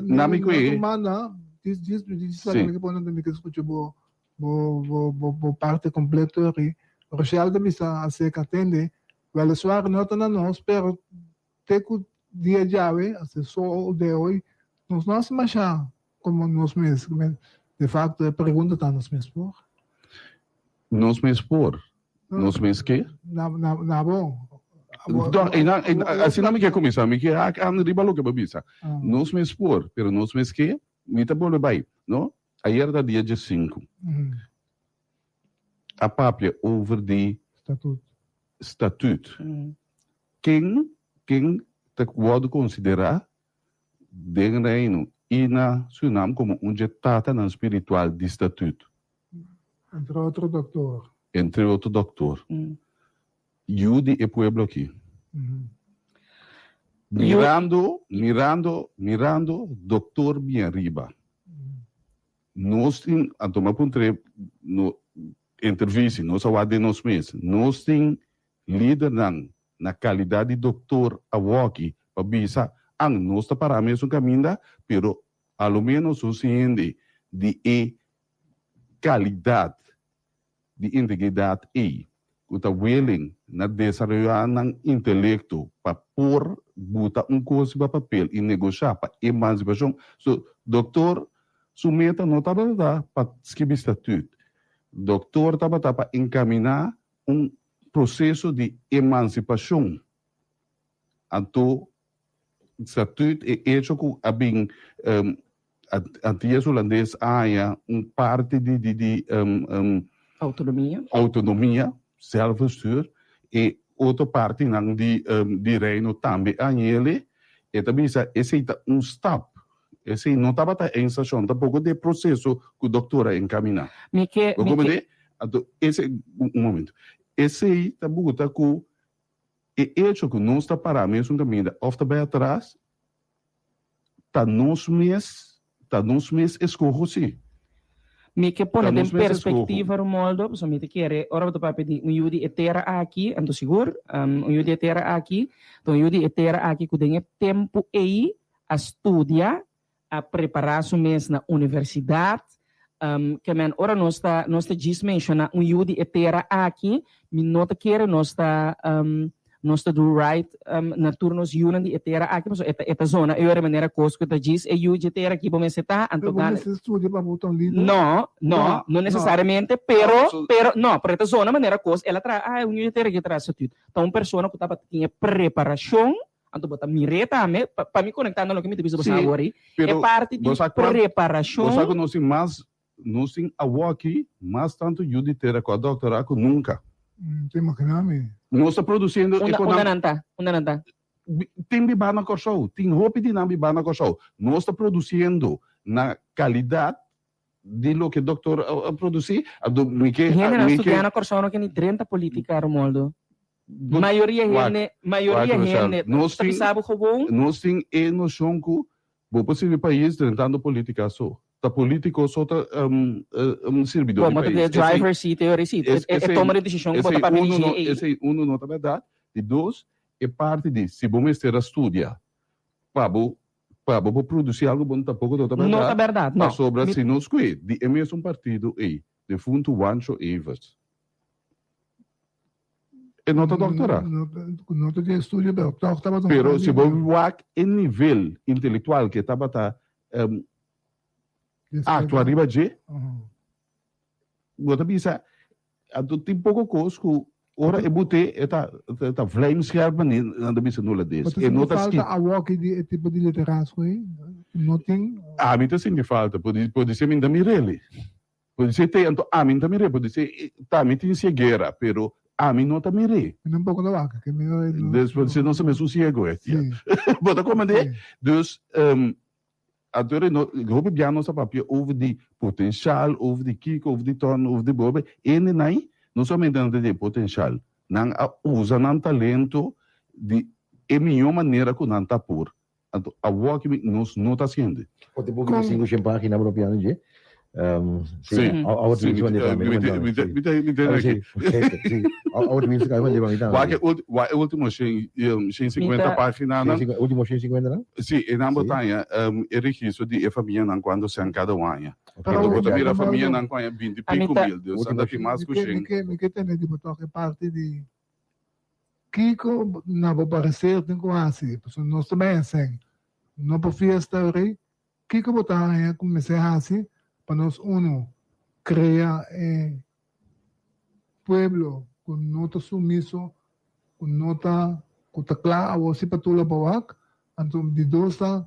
na mi kwe. Manda, dis, dis, dis, sa mi ke pone mi ke skucha bo, bo, bo, bo, bo parte kompleto eri. Rochelle ta bisa aserka, tende, weliswaar no ta na nos, pero te ku dia djawe, hasta el sol de hoy, nos no hasi masha komo nos mes. De facto, e pregunta ta nos mes por. Nos mes por. Nos mes ke? Na, na, na bo. No, einan, einan, asina mi ke kuminsá. Mi ke hak aan riba loke bo bisa. Nos mes por, pero nos mes ke? Mi ta bolbe bai, no? Ayer ta dia diesinku. A papia over di Statuut. statuut. Ken, ken ta wòrdu konsiderá den Reino i na Surinam komo un dje tatanan spiritual di statuut? Entre otro doktor. Entre otro doktor. Yu di e pueblo aki. Mirando, mirando, mirando doktor bien riba. Nos tin, anto mi a puntr'é, no, entrevista, nos a wak den nos mes, nos tin lidernan na kalidat di doktor awoki pa bisa, an, nos ta pará mesun kaminda, pero a lo menos nos hende di e kalidat di integridat ei ku ta willing na desaroyá nan intelekto pa por buta un kos riba papel i negoshá pa emansipashon. So, doktor su meta no tabata pa skibi statut. Doktor tabata pa enkaminá un proseso di emansipashon. Anto. statuut, e hecho ku a bin Antillas Hulandes a haña un parti di di di Autonomia. Autonomia, zelfbestuur, e otro partinan di di Reino tambe a hañ'ele. E ta bisa esei ta un stap, esei no tabata e instashon tampoko di e proseso ku doktor a enkaminá. Mi ke, Bo mi ke. komprendé? Anto esei, un momento, esei ta buta ku e echo ku nos ta pará mesun kaminda òf ta bai atras, Ta nos mes, ta nos mes eskoho si. Mi ke pone Ta den nos mes eskoho. perspektiva, Romoldo, pasobra mi ta kere ora bo ta papia di un yu di e tera aki, anto sigur, un yu di e tera aki, ta un yu di e tera aki ku den e tempu ei a studia, a prepará su mes na universidat, ke men ora nos ta nos ta djis menshoná un yu di e tera aki, mi no ta kere nos ta Nos ta do right na tur nos yunan di e tera aki, pasobra e ta e ta zona e ora manera kos ku ta djis e yu dje tera aki bo mester ta, anto Pero bo gana. mester studia pa bo ta un lider? No, no, No, no no. nesesariamente, pero, pero, no, pero e ta zona manera kos, el a traha, ah, un yu dje tera aki a traha statuut. Ta un persona ku tabata tin e preparashon, anto bo ta mir'é tambe, pa pa mi konektá na loke mi ta bisa bo Sí, sa awor ei, e pero parti di bo sa kuan, bo sa preparashon. ku nos tin mas Nos tin awoki mas tantu yu di tera ku a doktorá ku nunka. Ta imaginá mi. Nos ta produsiendo Unda, unda nan ta? Unda nan ta? Tin bibá na Kòrsou. Tin hopi di nan bibá na Kòrsou. Nos ta produsiendo na kalidat di loke doktor a produsí. Anto mi ke, Hendenan mi ke. studiá na Kòrsou no ke ni drenta polítika, Romoldo. Mayoria hende, mayoria hende ta bisa bo gewoon. Nos tin e noshon ku bo por sirbi pais drentando polítika so. Ta politico so ta un sirbidor di Bo, pais. de driver seat e ora si. E toma di decision ku bo ta papia di dje ei. Esei uno no ta berdad. Di dos, e parti di si bo mester a studia pa bo pa bo por produci algo bon tampoco no ta berdad. No ta berdad, no. Pasobra si nos kue di e mesun partido ei, defunto Juancho Everts, e no ta doctora. No ta tin estudio pero toch tabata un Pero gran si bo lider. wak e nivel intelectual ke tabata Actua riba dje, bo ta bisa, anto tin poko kos ku ora e bute e ta ta vlijmscherp manera nan ta bisa na hulandes. E no ta Falta skit. awoki di e tipo di liderazgo ei? No tin? Ami ta sinti falta, podi podi ser mi ta mir'el. Podi ser te anto ami ta mir'é, podi ser ta mi tin cieguera, pero ami no ta mir'é. Mi tampoco ta wak, ke mi no. Dus podi ser nos ta mesun ciego e. Bo ta komprendé? Dus Anto ora no, hopi bia nos a papia over di potencial, over di kiko, over di ton, over di bobe. Hende nai no solamente nan ta den potencial, nan a usa nan talento di e mihó manera ku nan ta por. Anto awor aki nos no ta hasiende. Por te buki di sinku shen pagina bo no piano dje. Sí, sí, mi ta, mi ta, mi ta aki. Wak e ulti, wak e ultimo shen, shen sinkuenta paginanan. Ultimo shen sinkuenta nan? Sí, e nan bo ta haña e registro di e famianan kuantu sèn kada un aña. Anto bo ta mira famianan ku haña binti piku mil, dus nan ta tin mas ku shen. Mi ke tende di bo tok e parti di kiko na bo parecer tin ku hasi, pasobra nos ta bay hesèn, no por fiesta rei, Kiko bo ta haña ku mester hasi pa nos unu krea e pueblo ku no ta sumiso, ku no ta ku ta kla awor si pa tula pa wak? Anto di dos ta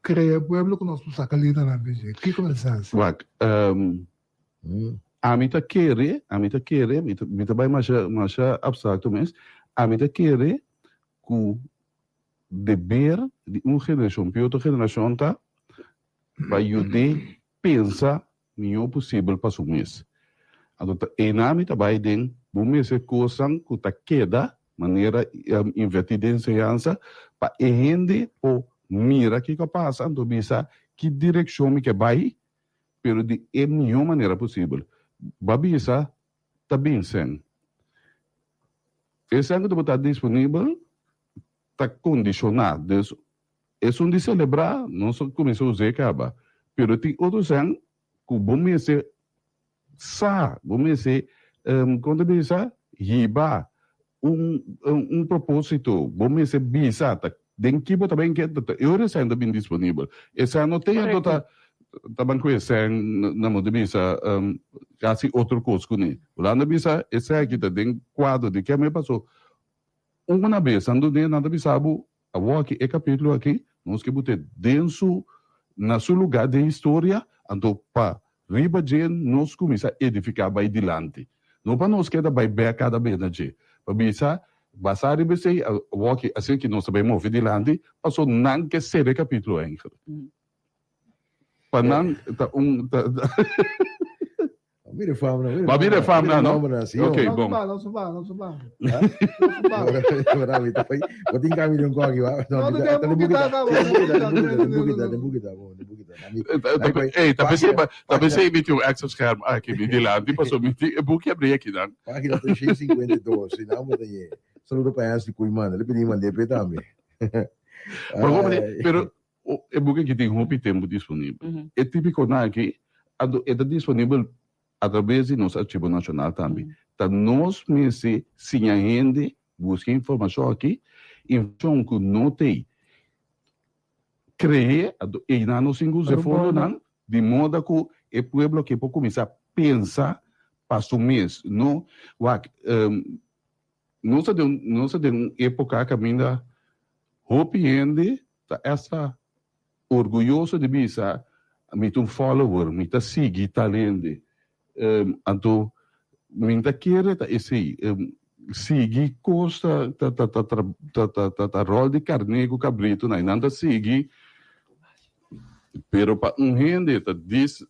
krea e pueblo ku nos por saka lidernan di dje. Kiko mester hasi? Wak, ami ta kere, ami ta kere, mi ta mi ta bai masha masha abstrakto mes, ami ta kere ku Deber di un generashon p'e otro generashon ta pa yud'é pensa mihó posibel pa su mes. Anto ta einan mi ta bai den bo mester kosnan ku ta keda manera invertí den enseñansa pa e hende por mira kiko a pasa anto bisa ki direkshon mi ke bai pero di e mihó manera posibel. Bo a bisa ta bin sen. E sen ku ta por ta disponibel ta kondishoná. Dus esun di selebrá nos a kuminsá us'é kaba. Pero tin otro sen ku bo mester sa, bo mester kon ta bisa hiba un un propósito, bo mester bisa ta den ki bo ta bin ke ta e ora e sen ta bin disponibel. E sen no tin anto ta ta ban ku e sen na modo di bisa hasi otro kos kuné. Hulanda bisa esaki ta den kuadro di keme paso una bes nan dun'é nan ta bisa bo. Awor aki e kapítulo aki nos ke bot'é den su na su lugá den historia, anto pa riba dje nos kuminsá edifiká bai dilanti. No pa nos keda bai bèk kada bes na dje, pa bisa basá riba esei awor aki asina ki nos ta bai move dilanti, paso nan ke sera e kapítulo eigenlijk. Pa nan ta un ta. Mira fam na. Ba mira fam na no. Ok, bon. No su ba, no su ba. Bo tin cambio de un koki wa. No, no, te bukita, bukita, te bukita, te bukita. Ey, ta pensei, ta pensei mi tin un extra scherm aki mi dilanti paso mi tin e buki abri aki dan. Pagina 352, si nan bo ta ye. Saludo pa Hensley Koeiman, le pidi mand'é p'e tambe. Pero E buki aki tin hopi tempu disponibel. E tipikonan aki e ta disponibel atraves di nos Archivo Nashonal tambe. Ta nos mester siña hende buska e informashon aki, informashon ku no t'ei kre'é, anto einan nos tin ku usa e fondonan di moda ku e pueblo aki por kuminsá pensa pa su mes. No, wak, nos ta den un, nos ta den un époka kaminda hopi hende Ta esta orguyoso di bisa, Mi ta un follower, mi ta sigui tal hende. Anto mi ta kere ta esei, sigui kos ta ta ròl di karné ku kabritu nan, nan ta sigui, pero pa un hende ta dis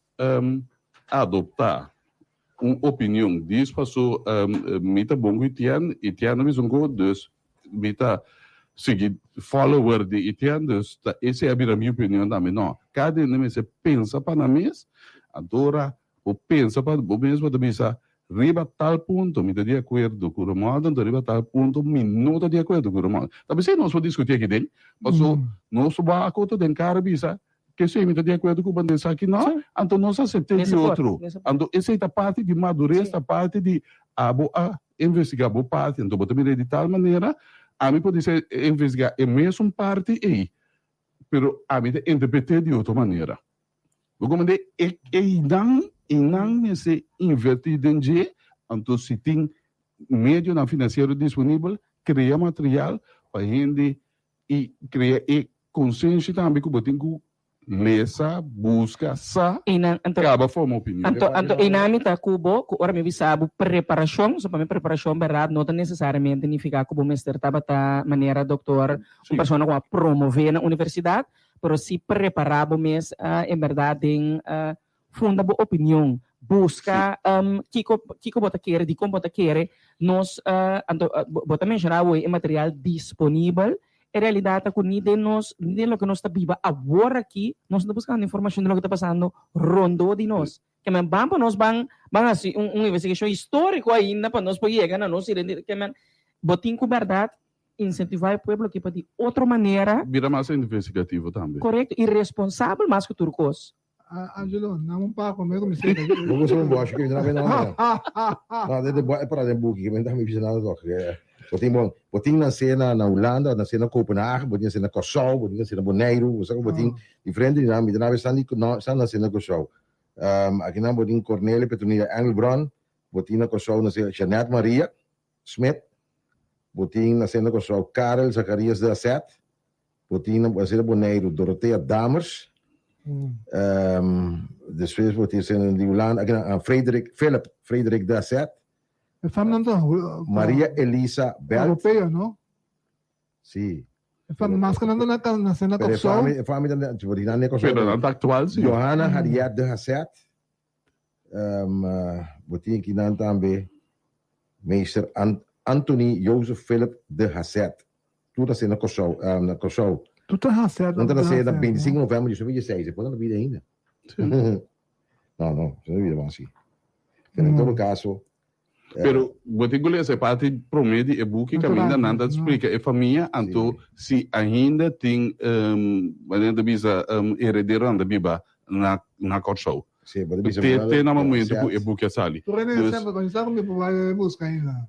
adoptá un opinion dis paso mi ta bon ku Etienne, Etienne a bisa un kos, dus Mi ta sigui follower di Etienne, dus ta esei a bira mi opinion tambe. No, kada hende mester pensa pa nan mes, anto ora bo pensa pa bo mes bo ta bisa riba tal punto mi ta di akuerdo ku Romualdo, anto riba tal punto mi no ta di akuerdo ku Romualdo. Ta p'esei nos por diskuti aki den, paso nos por baha koto den kara bisa Kesey mi ta di akuerdo ku bo esaki no, anto nos asept'é di otro. Anto esei ta parti di madures, ta parti di abo a investigá bo parti, anto bo ta mir'é di tal manera, ami por dise investigá e mesun parti ei, pero ami ta interpret'é di otro manera. Bo komprendé? E einan, einan mester invertí den dje, anto si tin medionan finansiero disponibel, krea material pa hende I krea e konsenshi tambe ku bo tin ku lesa, buska, sa, kaba forma opinion. Anto, anto einan mi ta ku bo ku ora mi bisa bo preparashon, so pa mi preparashon bèrdat no ta nesesariamente nifiká ku bo mester tabata manera doktor, un persona ku a promové na universidat, pero si prepará bo mes en bèrdat den Funda bo opinion. Buska kiko kiko bo ta kere, dikon bo ta kere. Nos anto bo ta menshoná awor e material disponibel. E realidat ta ku ni den nos ni den loke nos ta biba awor aki nos no ta buskando informashon di loke ta pasando rondó di nos. Ke men ban pa nos ban ban hasi un un investigashon históriko ainda pa nos por yega na nos identidat. Ke men bo tin ku bèrdat insentivá e pueblo aki pa di otro manera. Bira mas investigativo tambe. Korekto i responsabel mas ku tur kos. Angelo, nam un par promé ku mi senta. Bo gusta un bòshi ku mi ta na nada. No, de e para den buki, ku mi ta bisa nada tòg. Bo tin bon, bo tin nasé na na Hulanda, nasé na Kopenhagen, bo tin nasé na Kòrsou, bo tin nasé na Boneiru, bo sa ku bo tin diferente di nan, mi ta na esnan di no, esnan nasé na Kòrsou. Akinan bo tin Cornelia Petronilla Engelbron, bo tin na Kòrsou nasé Jeanette Maria Smit, bo tin nasé na Kòrsou Karel Zacharias de Asset, Bo tin na asina Boneiru Dorothea Dammers. Despues bo tin asina di Hulanda aki na Frederik Philip Frederik de Asset. E famnan ta Maria Elisa Belt. Europeo no? Si. E fam maske nan ta na nase na Kòrsou. Pero e fami ta bo tin nan na Kòrsou. Pero nan ta aktual si. Johanna Harriet de Hasset. Bo tin aki nan tambe Meester Anthony Joseph Philip de Hasset. Tur ta na Kòrsou, na Kòrsou. Tur ta Hasset. Nan ta nase na 25 novèmber di 2016. E por ta na bida ainda. No, no, no na bida mas si. Pero en todo kaso. Pero bo tin ku lesa e parti promé di e buki kaminda nan ta splika e famia, anto si ainda tin manera ta bisa herederonan ta biba na na Kòrsou. Si, bo ta bisa Te te na momento ku e buki a sali. Tur hende Dus. semper sa ku mi por bai buska ainda.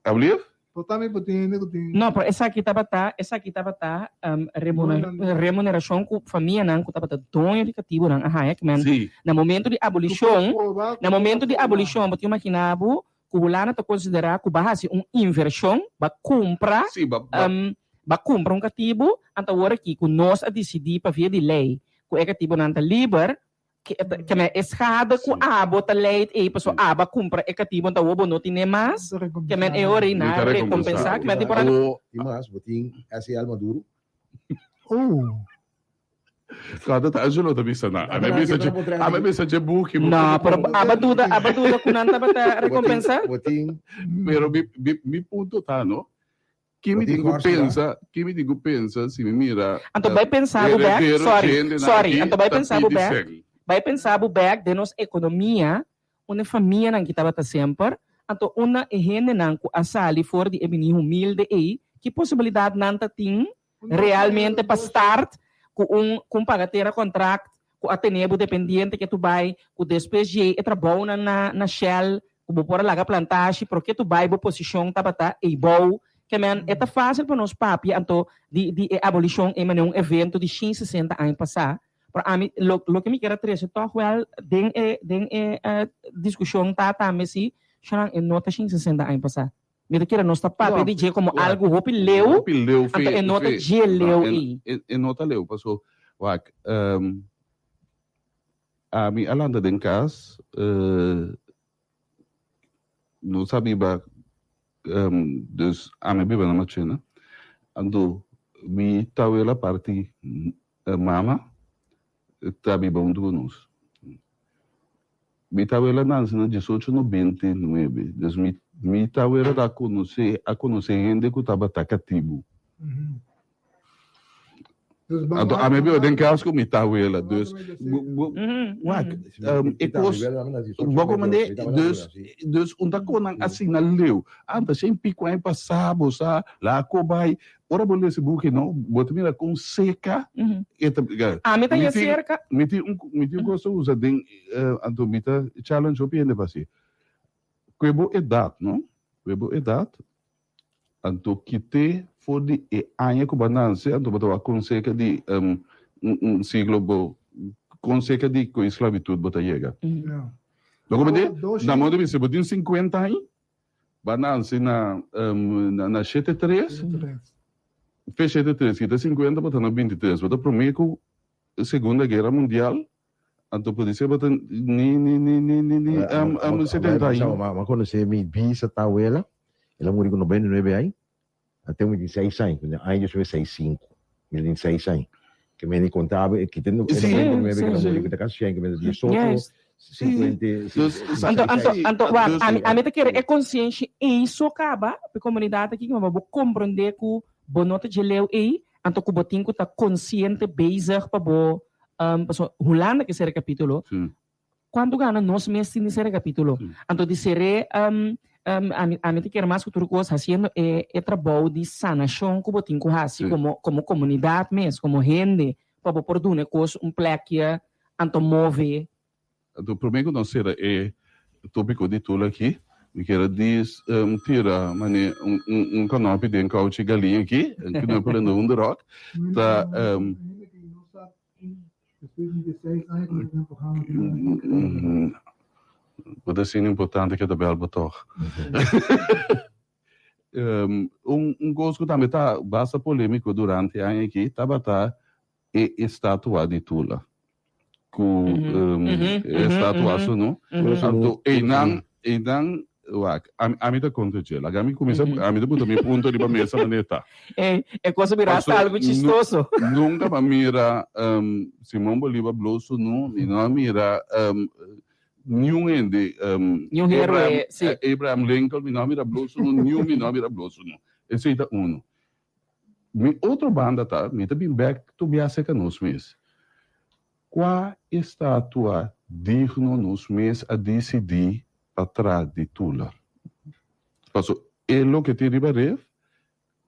Ablief? Por ta mi por tin hende ku tin. No, pero esaki tabata, esaki tabata remuneracion ku famianan ku tabata doño di katibunan a haña. Kimen Sí. na momento di abolishon, na momento di abolishon bo tin imagina bo ku Hulanda ta konsiderá ku bo a hasi un invershon, bo a kumpra, Sí, ba, ba. B'a kumpra un katibu, anto awor aki ku nos a disidí pa via di lei ku e katibunan ta liber, ke men e schade ku abo ta leid ei pasobra abo a kumpra e katibu anto awor bo no tine mas, ke men e ora ei nan a rekompensá, ke men tin por a. Tin mas, bo tin SEL Maduro. Oh. Kada ta Angelo ta bisa nan. A mi bisa dje, a mi bisa dje buki. No, pero aba duda, aba duda ku nan tabata rekompensá? Bo tin. Pero mi, mi, mi punto ta no, ki mi tin ku pensa, ki mi tin ku pensa si mi mira Anto bai pensa bo bek, sorry, sorry, anto bai pensa bo bek, bai pensa bo bek den nos ekonomia, unda e famianan ki tabata semper, anto unda e hendenan ku a sali for di e bini humilde ei, ki posibilidat nan ta tin Realmente pa start ku un ku un pagatera kontrakt ku a tene bo dependiente ke tu bai ku despues dje e trabounan na na Shell ku bo por a laga plantashi pero ke tu bai bo posishon tabata eibou ke men e ta fasil pa nos papia anto di di e abolishon ei manera un evento di shin sesenta aña pasa pero ami lo loke mi kier a trese tog wel den e den e diskushon ta tambe si shonnan e no ta shin sesenta aña pasa. Mi ta kere nos ta papia di dje komo algu hopi leu, anto e no ta dje leu ei. E no ta leu, paso wak, ami a lanta den kas, nos a biba, dus ami a biba na Machena, anto mi tawela parti mama ta biba huntu ku nos. Mi tawela nanse na diesocho nobenta i nuebe, dus mi mi tawela ta konosé a konosé hende ku tabata katibu. Anto ami a biba den kas ku mi tawela, dus wak e kos bo komprendé? Dus dus un ta konan asina leu, anta shen pico aña pasá bo sa la ko bai Ora bo lesa e buki no, bo ta mira kon seka e ta. Ami ta hia serka. Mi tin un mi tin un kos ta usa den anto mi ta challenge hopi hende pa hasi. Ku e bo edat no, ku e bo edat anto kite for di e aña ku bo a nanse anto bo ta wak kon seka di un un siglo bo kon seka di ku e sklabitut bo ta yega. Bo komprende? Na modo di bisa bo tin sinkuenta aña. Ba nansi na na shete tres, fe shete tres kita sinkuenta bo ta na binti tres, bo ta prome ku segunda guera mundial, anto podise bo ta ni ni ni ni ni ni setenta aña. Mi a konosé mi bisa tawela, el a muri ku nobenta i nuebe aña, a ten mi tin seis aña, ku aña dios nuebe seis sinku, mi tin seis aña, ke mi a konta bo, ki tin nobenta i nuebe ku el a muri ku ta kasi shen, ke mi ta diesocho Cincuenta Anto, anto, anto, wak, ami, ami ta kere e konsienshi ei so kaba pa e komunidat aki, pa bo komprondé ku bo no ta dje leu ei, anto ku bo tin ku ta konsiente bezig pa bo, pasobra Hulanda ke sera e kapítulo, kuantu gana nos mes tin di sera e kapítulo? Anto di ser'é, ami, ami ta kere mas ku tur kos hasiendo e e trabou di sanashon ku bo tin ku hasi komo komo komunidat mes, komo hende, pa bo por duna e kos un plekje anto move. Anto prome ku nos sera e topiko di Tula aki, mi kier a dis tira mane un kanopi den kouchi galiña aki, knuppel in de hoenderhok, ta Bo ta asina importante ke ta bel bo tog. Un kos ku tambe ta basta polemiko durante e aña aki tabata e estatua di Tula ku e estatua su no anto einan einan wak ami ta kontra dje laga mi kuminsa ami ta punta mi punto riba mesa manera ta E kos a bira hasta algu chistoso. Nunka mi a mira Simon Bolivar blow su no mi no a mira niun hende Niun héroe si. Abraham Lincoln mi no a mira blow su no niun mi no a mira blow su no esei ta uno. Mi otro banda ta, mi ta bin bek tobia serka nos mes. Kua estatua digno nos mes a disidí pa tra di Tula? Paso e loke tin riba ref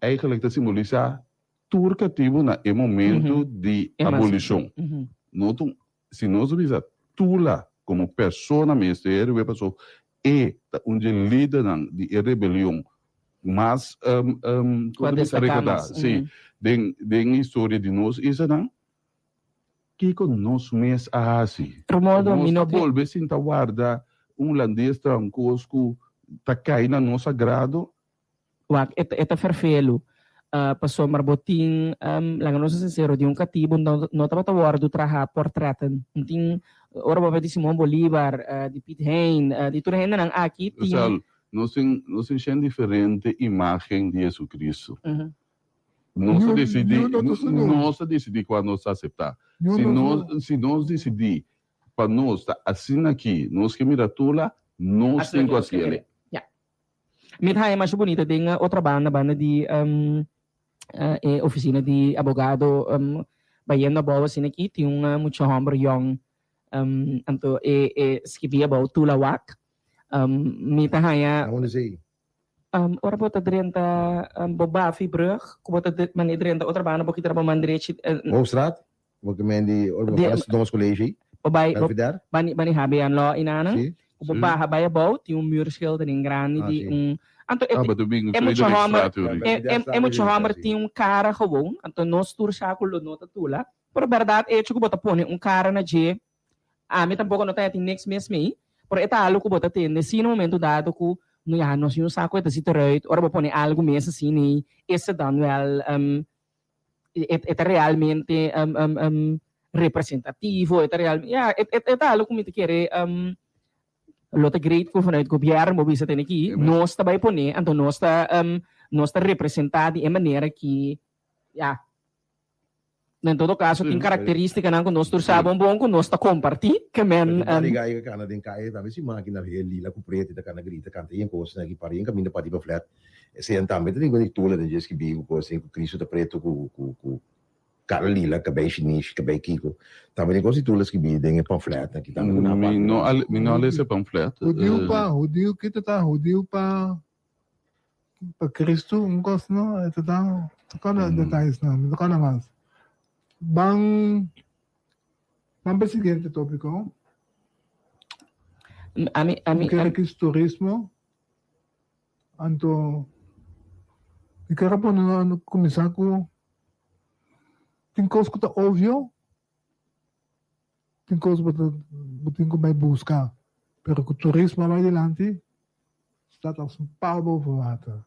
eigenlijk ta simbolisá tur katibu na e momentu di abolishon. No ta un Si nos bisa Tula como persona mester héroe paso e ta un dje lidernan di e rebelion mas Cu a destaca mas. Si, den den historia di nos islanan, kico nos mes a haci? Romualdo, mi no Nos ta bolbe sinta warda un hulandes traha un cos cu ta cay na nos agrado? Wak, e ta e ta ferfelu. Pasobra bo tin, laga nos ser sincero, di un katibu no no tabata wòrdu traha portretten. No tin, ora bo papia di Simon Bolivar, di Piet Hein, di tur e hendenan aki tin. Osea, nos tin nos tin shen diferente imagen di Jesucristo. Nos ta disidí, nos ta disidí kua nos ta aseptá. Si nos si nos disidí pa nos ta asina aki, nos ke mira Tula, nos tin ku hasiel. Mi ta haña masha bunita den otro banda, banda di e oficina di abogado bayendo abou asina aki tin un mucha homber yong anto e e skibi abou Tula Wak. Mi ta haña. Na unda esei? Ora bo ta drenta bo Bafi brug ku bo ta mane drenta otro banda bo kita bo man drechi. Hoofdstraat? Bo ke men di ora bo pas Thomas College ei? Bo bai bo Belvedere? bani bani HBN Law inana. Si. Ku bo baha bai abou tin un muurschildering grandi Ah, di si. un anto e Ah, bo ta bin e mucha homber Frederikstraat hori. e e e mucha homber tin un kara gewoon anto nos tur sa ku lo no ta tula pero bèrdat echo ku bo ta pone un kara na dje ami tampoko no ta tin niks mis mei pero e ta algu ku bo ta tende si na momento dado ku no ya nos tin un sa ku e ta si teruit ora bo pone algu mes asina ei is het dan wel e ta realmente representativo, e ta real, ya, e e ta algo ku mi ta kere lo ta great ku vanuit gobierno bo bisa tene aki, nos ta bai pone, anto nos ta nos ta representa di e manera ki, ya, en todo caso tin karakteristikanan ku nos tur sa bon bon ku nos ta komparti, ke men. Pero tin gai ka kana den kaya tambe si makina hel lila ku preto ta kana grita kanta yen kosnan aki para yen kaminda pariba flat. Esei tambe ta tin ku tula den dje skibí ku kos ku Cristo ta preto ku ku ku kara lila, kabei shinishi, kabei kiko. Tambe tin kos di tula skibí den e pamfletnan ki tambe ku nan a Mi parti no nan. a mi no a lesa e pamflet. Hudiu pa hudiu kiko ta hudiu pa pa Cristo un kos no e ta ta ta kòrda detayesnan mi ta kòrda mas. Ban ban pa e siguiente topiko. Ami ami Mi kere kis turismo. Anto mi ker a pone nan kuminsá ku tin kos ku ta obvio, tin kos bo ta bo tin ku bai buska, pero ku turismo a bai dilanti staat als un paal boven water.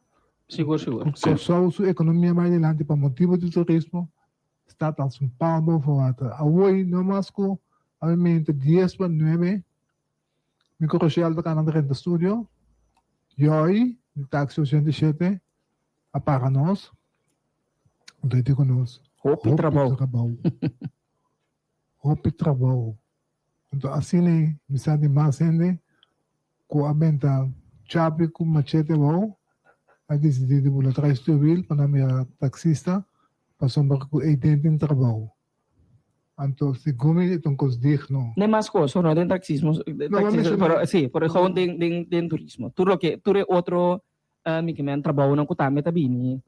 Sigur sigur. Ku Kòrsou su ekonomia bai dilanti pa motibu di turismo staat als un paal boven water. Awor no mas ku awe dies pa nuebe Mi ku Rochelle ta kana drenta studio. Joy di Taxi 87 a para nos. Anto e di ku nos, Hopi trabou. trabou. Hopi trabou. Anto asina ei mi sa di mas hende ku a benta chapi ku machete abou a disidí di bula trai stuurwiel pa nan bira taxista pasobra ku ei den tin trabou. Anto segun mi e ta un kos digno. Den mas kos, no den taxismo, No, ma taxismo, menshoná. pero sí, pero gewoon den den den turismo. Tur loke, tur e otro mi ke men trabounan ku tambe ta bini.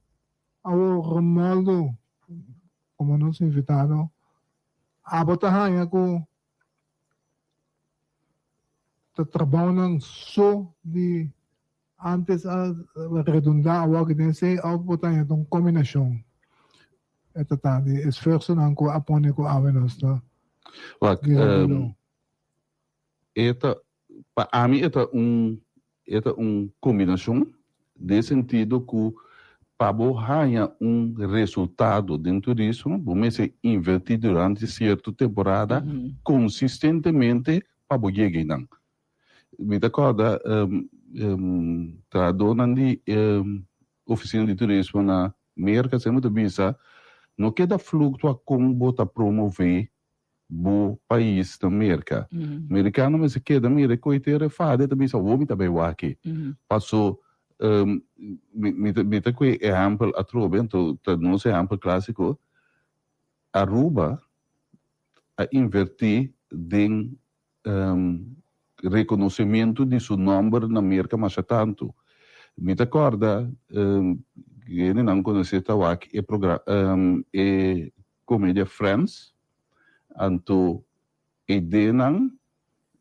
Awor Romualdo, komo nos invitado, abo ta haña ku ta trabounan so di Antes a redundá awor ki den esei òf bo ta haña ta un kombinashon. E ta ta di esfuersonan ku a pone ku awe nos ta Wak, bira duro. e ta, pa ami e ta un, e ta un kombinashon den sentido ku pa bo haña un resultado den turismo bo mester invertí durante sierto temporada konsistentemente pa bo yega einan. Mi ta kòrda trahadónan di ofisina di turismo na Merka semper ta bisa, no keda fluktua kon bo ta promové bo pais na Merka. Merikano mester keda mira e koitero e fada e ta bisa awor mi ta bai wak aki. Paso mi ta kue ehèmpel atrobe, anto ta nos ehèmpel klásiko, Aruba a invertí den rekonosementu di su nòmber na Merka masha tantu. Mi ta kòrda hendenan konosé ta wak e e komedia Friends, anto e denan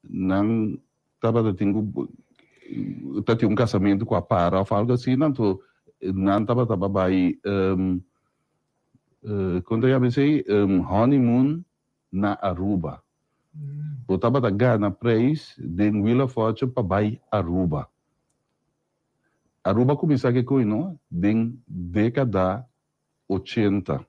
nan tabata tin ku ta tin un kasamentu ku a para òf algu asina, anto nan tabata bai kon ta yama esei honeymoon na Aruba. Bo tabata gana prijs den Wheel of Fortune pa bai Aruba. Aruba a cuminsa ke koe no den decada. 80.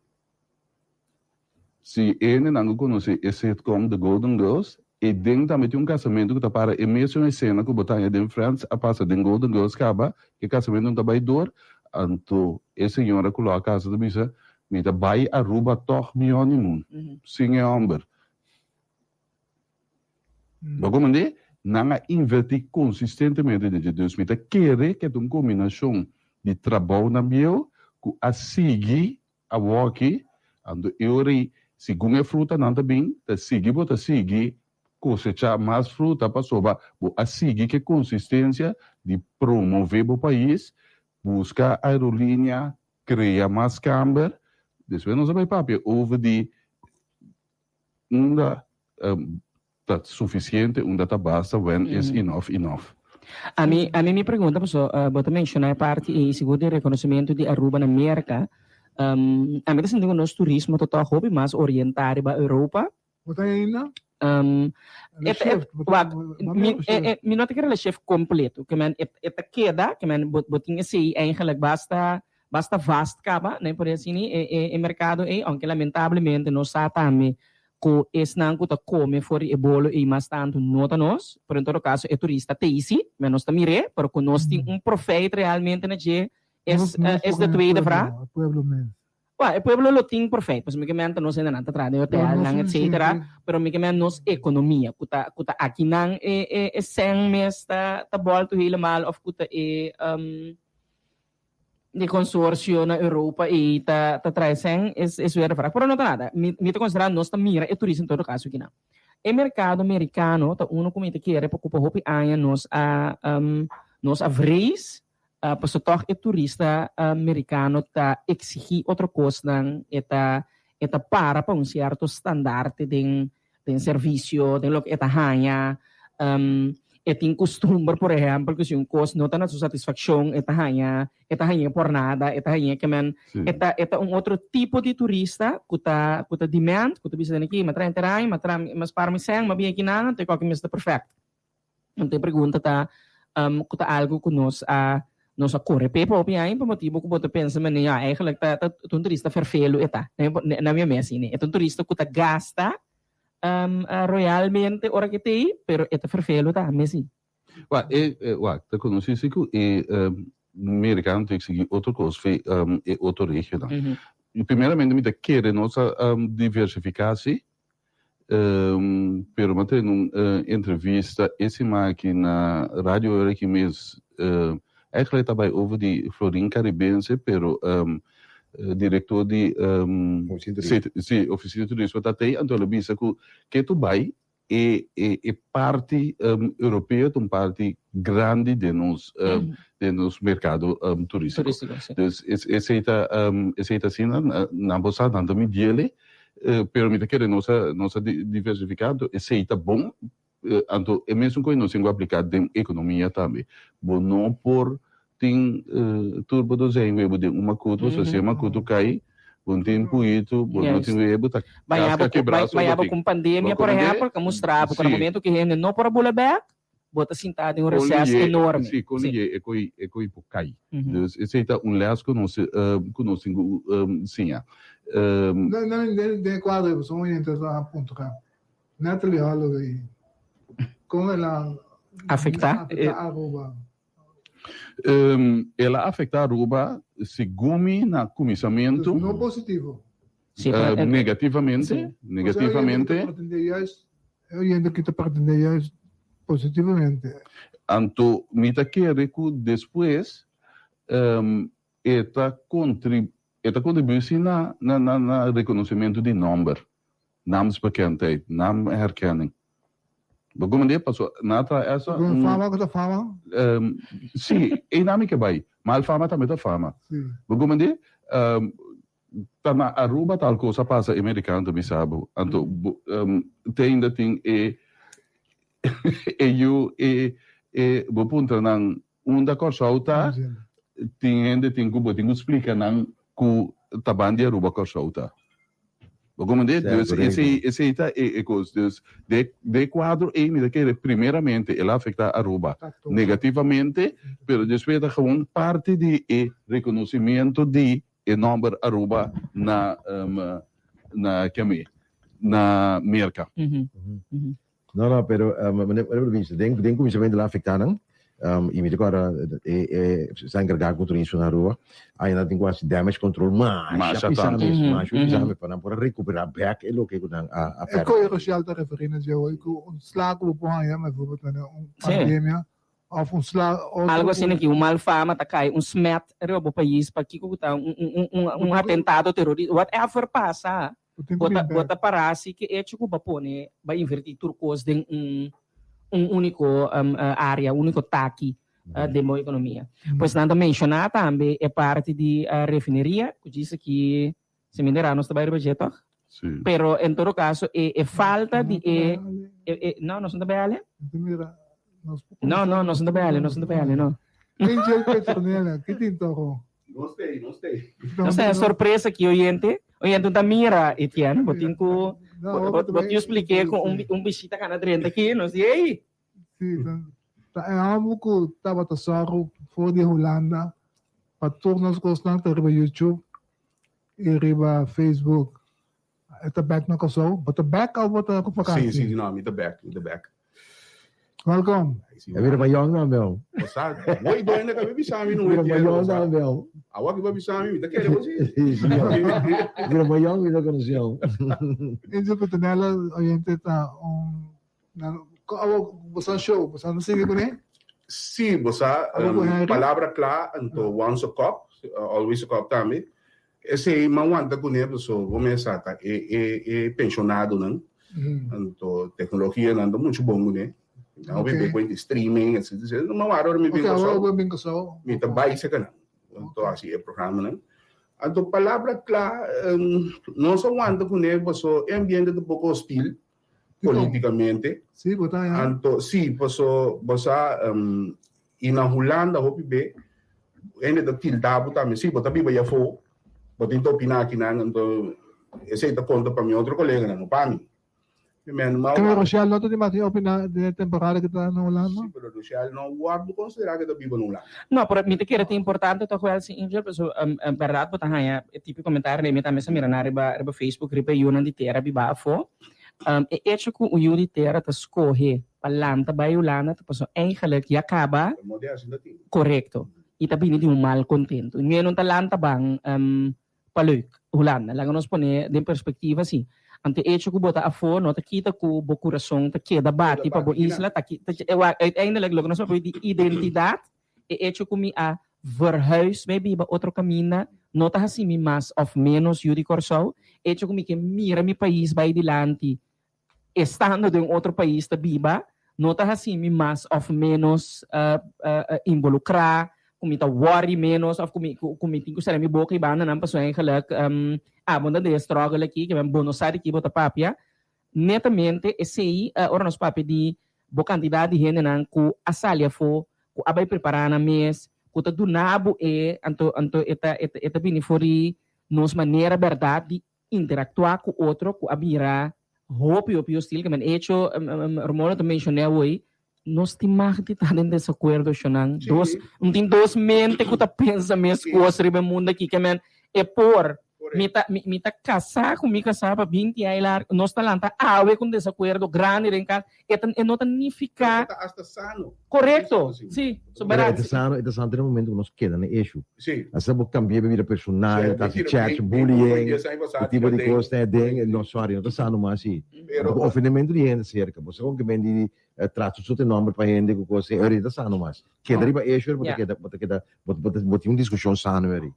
Si hendenan ku konosé e sitcom The Golden Girls, e den tambe tin un kasamentu ku ta para e mesun esena ku bo ta haña den Friends a pasa den Golden Girls kaba, e kasamentu no ta bai dor, anto e señora ku lo a kasa ta bisa, Mi ta bai Aruba tòg mi honeymoon, sin e hòmber. Bo komprendé? Nan a invertí konsistentemente den dje. Dus mi ta kere ku e ta un kombinashon di trabounan bieu ku a sigui Awoki, anto e ora ei, segun e frutanan ta bin, ta sigui bo ta sigui kosechá mas fruta pasobra bo a sigui ku e konsistensia di promové bo pais, buska aerolínea, krea mas kamber. Despues nos a bai papia over di unda ta suficiente, unda ta basta, when is enough enough. Ami ami mi pregunta paso bo ta menciona e parti ey sigur di reconocimento di Aruba na Merca. Ami ta sinti cu nos turismo ta toch hopi mas orienta riba Europa. Bo ta ainda? Wak, mi no ta kere la shift completo, ke men e ta keda, ke men bo tin esey eigenlijk basta basta vast kaba, ne por asini, e merkado ei, ounke lamentablemente nos sa tambe ku esnan ku ta kome for di e bolo ei mas tantu no ta nos, pero en todo kaso e turista ta ei si, men nos ta mir'é, pero ku nos tin un profijt realmente na dje es es de tweede vraag. E pueblo mes. Wak, e pueblo lo tin profijt, pasobra mi ke men ta nos hendenan ta traha den hotelnan etcetera, pero mi ke men nos ekonomia ku ta ku ta akinan e e e sèn mes ta ta bòltu helemaal òf ku ta e di consorcio na Europa y ta ta trae sen es es weer de vraag. Pero no ta nada. Mi mi ta considera nos ta mira e turismo en todo caso kinan. E mercado mericano ta uno cu mi ta kere pa cu pa hopi aña nos a nos a vrees pasobra toch e turista mericano ta exigi otro cosnan e ta e ta para pa un cierto standaard den den servicio, den loke e ta haña. E tin costumber, por ehempel, cu si un cos no ta na su satisfaccion, e ta haña, e ta hañ'é por nada, e ta hañ'é ke men, e ta, e ta un otro tipo di turista cu ta, cu ta demand, cu ta bisa den aki, mi a traha henter aña, mi a traha, mi a spara mi sèn, mi a bin aki nan, anto e koki mester perfect. Anto e pregunta ta, cu ta algo cu nos a, nos a core p'e hopi aña pa motibo cu bo ta pensa mane, ya, eigenlijk ta, ta un turista ferfelu e ta. Na mi mes asina, e ta un turista cu ta gasta royalmente ora cu e ta ei, pero e ta ferfelu tambe si. Wak, e, wak, ta conoci si cu e mericano ta exigi otro cos fe e otro regionan. Primeramente mi ta kere nos a diversifica si, Pero mi a tene un entrevista e siman aki na Radio Ora aki mes. Eigenlijk ta bai over di Florin Caribense, pero director di si, Oficina di Turismo ta tei, anto el a bisa cu ke tu bai e e parti Europeo ta un parti grandi den nos den nos mercado turistico. Dus esey ta esey ta asina, nan por sa nan ta midiele. Pero mi ta kere nos a nos a diversifica anto esey ta bon anto e mesun koe nos tin ku aplica den ekonomia tambe. Bo no por tin tur bo dozijn webo den un makutu pasobra si e makutu kai bo no tin puitu bo no tin webo ta kaska kebra so bo tin. Ku pandemia por ehempel ka mustra bo ku na momento ku hende no por a bula bek bo ta sinta den un reces enorme. Si, kon liye e koi e koi por kai. Dus esei ta un les ku nos ku nos tin ku siña. Den den e kuadro ei pasobra un oyente ta puntra Natalie Holloway kon el a Afektá Aruba. El a afektá Aruba segun mi na kuminsamentu. Dus no positivo. Negativamente, negativamente. E oyente ki ta pretende juist positivamente. Anto mi ta kere ku despues e ta e ta kontribuí si na na rekonosementu di nòmber, naamsbekendheid, naamherkenning. Bo komprendé? Pasobra nan a traha esa un. Fama ku ta fama? Si, einan mi ke bai. Mal fama tambe ta fama. Bo komprendé? Ta na Aruba tal cos a pasa e mericano ta bisa bo. Anto bo te ainda tin e e yu e e bo puntra nan unda Corsou ta tin hende tin cu bo tin cu splica nan cu ta ban di Aruba Corsou ta. Bo comprende? Dus esey esey ta e e cos. Dus de de cuadro ey mi ta kere primeramente el a afecta Aruba negativamente pero despues ta gewoon parti di e reconocimiento di. e nòmber Aruba na na keme na Merka. No, no, pero meneer Provincia, den den kuminsamentu la afektá nan i mi ta kòrda e e sa enkargá ku turismo na Aruba ai nan tin ku hasi damage control masha pisá mes, masha pisá mes pa nan por a rekuperá bèk e loke ku nan a a E pèrdè. koe Rochelle ta referí na dje hoy ku un sla ku bo por haña, bijvoorbeeld wanneer un pandemia Of un sla otro Algo ku. asina ki un mal fama ta kai, un smet riba bo pais pakiko ku ta un un un un atentado terorista, whatever pasa, Bo tin ku bo ta bin bo bek. ta para si ke echo ku bo a pone, bo a inverti tur kos den un un uniko area, un uniko taki den bo ekonomia. Pues nan ta menshoná tambe e parti di refineria ku djis aki Si mi dera nos ta bai riba dje tog? Sí. Pero en todo caso e e falta di e e e no nos no ta bai ale. No no nos no ta bai ale nos no ta bai ale no. Angel Petronella, ki tin toro? No stay, no stay. Nos ta sorpresa ki oyente. Oyente un ta mira Etienne, bo tin ku bo bo tin expliké ku un un bishita kana drenta aki, nos di ey. Sí, ta e hòmber ku tabata sòru for di Hulanda pa tur nos kosnan ta riba YouTube i riba Facebook. E ta bèk na Kòrsou. Bo ta bèk òf bo ta ku vakansi? Sí, sí, no, mi ta bèk, mi ta bèk. Welkom. E bira mayòn nan bel. Bo sa, woi doña ka bisa mi no. Bira mayòn nan bel. Awa ki bo bisa mi, mi ta kere bo si. Sí, sí. Bira mayòn mi ta konosé. Enzo Petonella oyente ta un Awo bo sa show, bo sa no sigui kuné? Sí, bo sa palabra kla anto once a cup, always a cup tambe. Esei mi a wanta kuné paso bo mes sa ta e e e penshonadonan anto teknologianan ta muchu bon kuné. Nan hopi be kuenta streaming etcetera etcetera. Mi a wara ora mi bin Kòrsou mi ta bai serka nan anto hasi e programanan. Anto palabra kla nos a wanta kuné paso e ambiente ta poko hostil. Politicamente. Sí, bo ta ya. Anto, sí, paso bo sa i na Hulanda hopi be hende ta tilda bo tambe. Sí, bo ta biba afó, bo tin ta opiná akinan, anto esei ta konta pa mi otro koleganan, no pa mi. Mi men ma Pero Rochelle no ta di mas opiná den e temporada ku ta na Hulanda? Sí, pero Rochelle no wòrdu konsiderá ku e ta biba na Hulanda. No, pero mi ta kere ta importante tòg wèl, sí, Angel, pasobra bèrdat bo ta haña e tipo komentario mi tambe sa mira nan riba riba Facebook riba e yunan di tera biba afó. E echo ku un yu di tera ta skohe pa lanta bai Hulanda ta pasobra eigenlijk ya kaba korekto i ta bini di un mal kontentu. Ñe no ta lanta ban pa leuk Hulanda. Laga nos pone den perspektiva si. Anto e echo ku bo ta afó no ta kita ku bo kurason ta keda bati pa bo isla ta uiteindelijk loke nos papia di identidat E echo ku mi a verhuis mi biba otro kaminda no ta hasi mi mas òf ménos yu di Kòrsou. E echo ku mi ke mira mi pais bai dilanti estando den un otro pais ta biba no ta hasi mi mas òf ménos involukrá, ku mi ta wòri ménos òf ku mi ku mi tin ku sera mi boka i bandanan pasobra eigenlijk abo ta den e struggle aki, ke bo no sa di ki bo ta papia. Netamente esei ora nos papia di bo kantidat di hendenan ku a sali afó, ku a bai prepará nan mes, ku ta duna bo e, anto anto e ta e ta bini for di nos manera bèrdat di interaktuá ku otro ku a bira hopi hopi hostil. Ke men echo Romolo ta menshoné awor, nos tin mag di ta den desakuerdo shonnan. Dos, un tin dos mente ku ta pensa meskos riba e mundu aki. Ke men e por Mi ta, mi, mi ta kasá ku mi kasá pa binti aña largu. Nos ta lanta awe ku un desakuerdo grandi den kas. E ta, e no ta nifiká. E ta asta sano. Korekto, si. So Pero e bèrdat. ta sano, e ta sano te na momento ku nos keda na e issue. Si. Asina bo kambia bo bida personal, ta hasi chat, bullying, e tipo di kos ta den, no sorry, no ta sano mas si. Pero. Ku ofendementu di hende serka, bo sa kon ke men di trata su te nomber pa hende ku kos, e ta sano mas. Keda riba issue, bo ta keda, bo ta keda, bo bo tin un diskushon sano eri.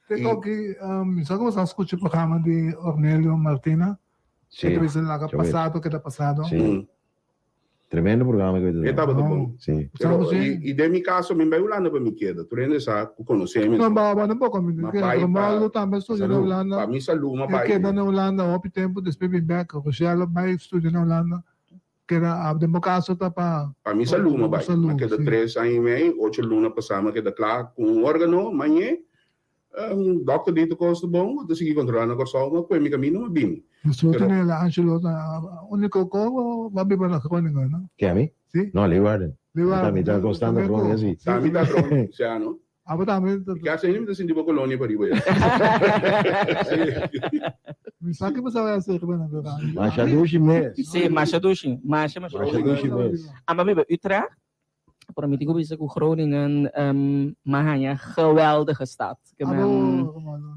Te toki, mi sa ku boso a skucha e programa di Ornelio Martina. Sí. E ta bisa laga pasado keda pasado. Sí. Tremendo programa ku e tabata bon. Sí. Pero, i den mi kaso, mi bai Hulanda pa mi keda. Tur hende sa ku konosé mi. No, ba ba tampoco. Mi Ma keda. bai pa Romualdo tambe a studia na Hulanda. Pa mi salú, ma E bai. keda na Hulanda hopi tempu, despues bin bek. Rochelle bai studia na Hulanda. Keda den bo kaso ta pa. Pa mi salú ma bai. Salú, Ma keda sí. tres aña i mei, ocho luna pasá ma keda kla ku un órgano, mañé dòkter di ta kos ta bon, bo ta sigui kontrolá na Kòrsou, ma kue mi kaminda ma bini. Nos lo Pero. tene la Angelo ta úniko ko bo a biba na Groningen, no? Ke ami? Sí. No, Leeuwarden. Leeuwarden. Mi ta constante Tambe Groningen, ku. sí. Tambe ta Groningen, sea no. Abo tambe. Ki hasi mi ta sinti bo kolonia pariba ya. Mi sa ki bo sa bai hasi riba nan pero. Masha dushi mes. Sí, masha dushi. Masha, masha Masha dushi mes. Amba mi ba Utrecht, pero mi tin ku bisa ku Groningen mi a haña geweldige stad. Ke men.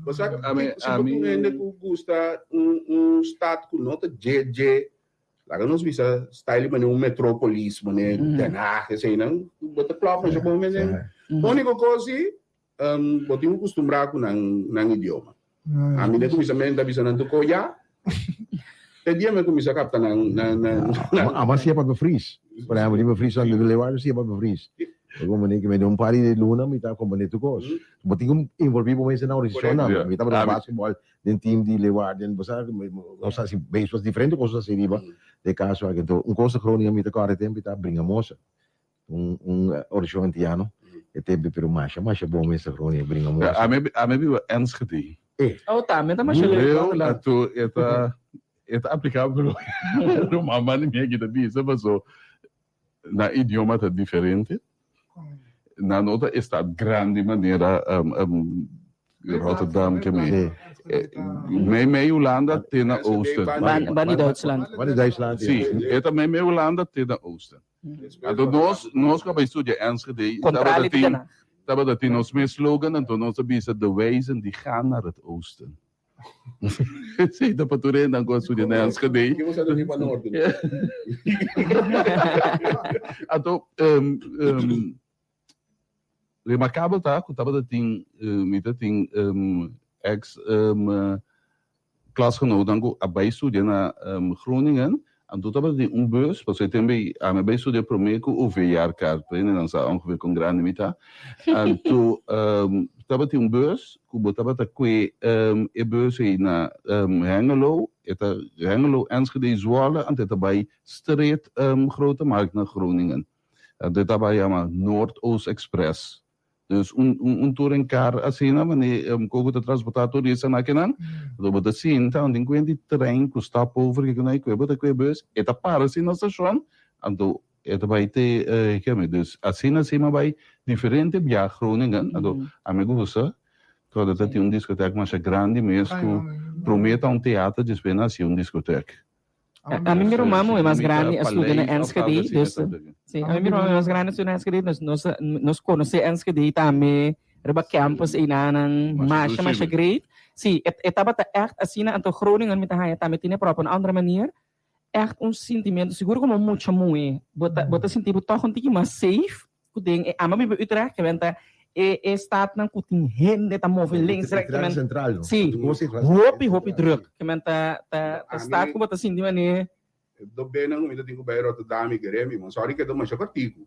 Bo sa si bo tin hende ku gusta un un stad ku no ta dje dje Laga nos bisa style manera un metropolis, manera Den Haag, eseinan, bo ta klòp masha bon mes. Úniko kos si, bo tin ku kustumbrá ku nan nan idioma. Ami den kuminsamentu a bisa nan tur kos ya, te dia mi a kuminsá kapta nan nan nan. Amo a siña papia Fries. Por ehèmpel, riba Friesland mi Leeuwarden siña papia Fries. Bo manera ku mi den un par di luna mi ta komprendé tur kos. Bo tin ku envolví bo mes den nan organisashonnan. Mi tabata basketball den team di Leeuwarden, bo sa, nos hasi beisbol, diferente cosas hasi riba de caso aki. Enton, un cosa Groningen mi ta corda e tempo ta Bringamosa, un un organisacion antiano, e tempo pero masha masha bon mes ta Groningen, Bringamosa. Ami ami biba Enschede. Eh. Oh, tambe ta masha leuk. Leu, anto e ta e ta aplicabel pero mama di mi aki ta bisa paso Nan idioma ta diferente. Nan no ta e stad grandi manera Rotterdam ke mi. Mei mei Hulanda te na oosten. Ban di Duitsland. Ban di Duitsland, Si, e ta mei mei Hulanda te na oosten. Anto nos, nos ku a bai studia Enschede, Kontrali tabata di tin, Den Haag. tabata tin nos mes slogan, anto nos a bisa de wijzen die gaan naar het oosten. Esei ta pa tur hendenan ku a studia na Enschede. Ki bo sa duni pa noord? Anto, remarkabel ta ku tabata tin, mi ta tin ex klasgenootnan ku a bai studia na Groningen, anto tabata tin un bus, pasobra e tempu ei ami a bai studia promé ku OV-jaarkaart, pa hendenan sa ongeveer kon grandi mi ta. Anto tabatin un bus ku bo tabata kue e bus ei na Hengelo, e ta Hengelo, Enschede, Zwolle, anto e ta bai straight Grote Markt na Groningen. Anto e tabata yama Noordoost Express. Dus un un touringcar asina wanneer koku ta transporta turistanan akinan, anto bo ta sinta un tin kuenti trein ku stopover kiko nan kue bo ta kue bus, e ta para asina na stashon, anto e ta bai te keme. Dus asina asina bai diferente bia Groningen, anto ami gusta ku ta tin un diskotek masha grandi mes ku prome ta un teater despues nan hasi un diskotek. Ami mi ruman muhé mas grandi a studia na Enschede, dus si, ami mi ruman muhé mas grandi a studia na Enschede, dus nos nos konosé Enschede tambe riba campus einanan masha masha great. Si, e e tabata ègt asina, anto Groningen mi ta haña tambe tin e pròp un andere manier, ègt un sintimentu, sigur komo mucha muhé, bo ta bo ta sinti bo tòg un tiki mas safe Ku den e ama biba Utrecht ke men ta e e stadnan ku tin hende ta move links rechts ke men si hopi hopi druk ke men ta ta ta stad ku bo ta sinti manera. Do benan ku mi ta tin ku bai Rotterdam i kere mi mon sorry ke ta masha kòrtiku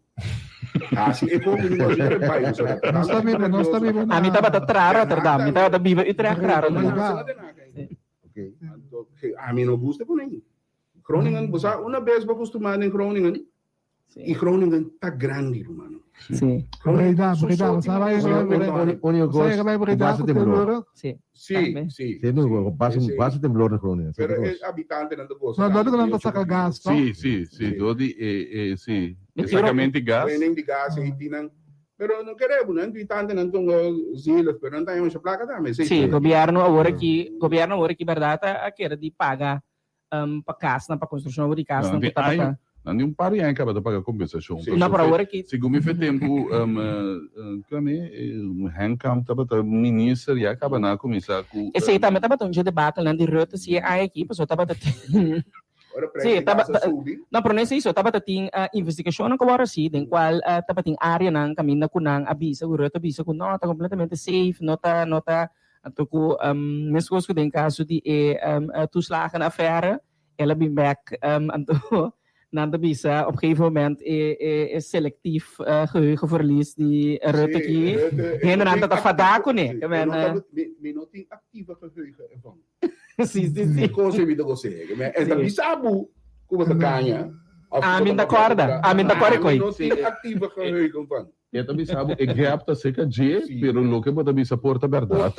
hasi e kon mi no kere bai Nos ta biba nos ta biba na Ami tabata tra Rotterdam mi tabata biba Utrecht tra Rotterdam. Ami no gusta pone Groningen bo sa una bes bo kustumá den Groningen I Groningen ta grandi, rumannan. Sí. Breda, Breda, bo sa bai Único bo sa bai Breda basta ku temblor. temblor? Sí. Sí, sí. Sí, no, basta basta temblor na Groningen. Pero e habitantenan ta gosa. No, dor ku nan ta saka gas, no? Sí, sí, sí, dor di e, e, sí. E sakamento di gas. Winning di gas ei tin nan. Pero no kere bo, nan habitantenan ta un zielig, pero nan ta haña masha plaka tambe. Sí, gobierno awor aki, gobierno awor aki bèrdat a kere di paga pa kasnan, pa konstrukshon nobo di kasnan ku tabata. Nan di un par di aña kaba ta paga kompensashon. No, pero awor aki. Segun mi fe tempu kua mi Henk Kamp tabata minister ya kaba nan a kuminsá ku. Esei tambe tabata un dje debakelnan di Rutte si e aña aki pasobra tabata tin. Ora prijs di gas a subi. No, pero no esei so, tabata tin investigashonnan ku a wòrdu hasi den kual tabatin áreanan kaminda ku nan a bisa ku Rutte a bisa ku no ta kompletamente safe, no ta no ta Anto ku meskos ku den kaso di e toeslagenaffaire, el a bin bek anto nan ta bisa op gegeven moment e e selectief geheugenverlies di Rutte ki hendenan ta ta fadá kuné. Mi no tin actieve geheugen ervan. Si, si, si. Mi kos mi ta gos'é. E ta bisa bo ku bo ta kaña. Ami ta kòrda, ami ta kòrda koi. Mi no tin actieve geheugen van. E ta bisa bo e gap ta cerca dje, pero loke bo ta bisa por ta berdad.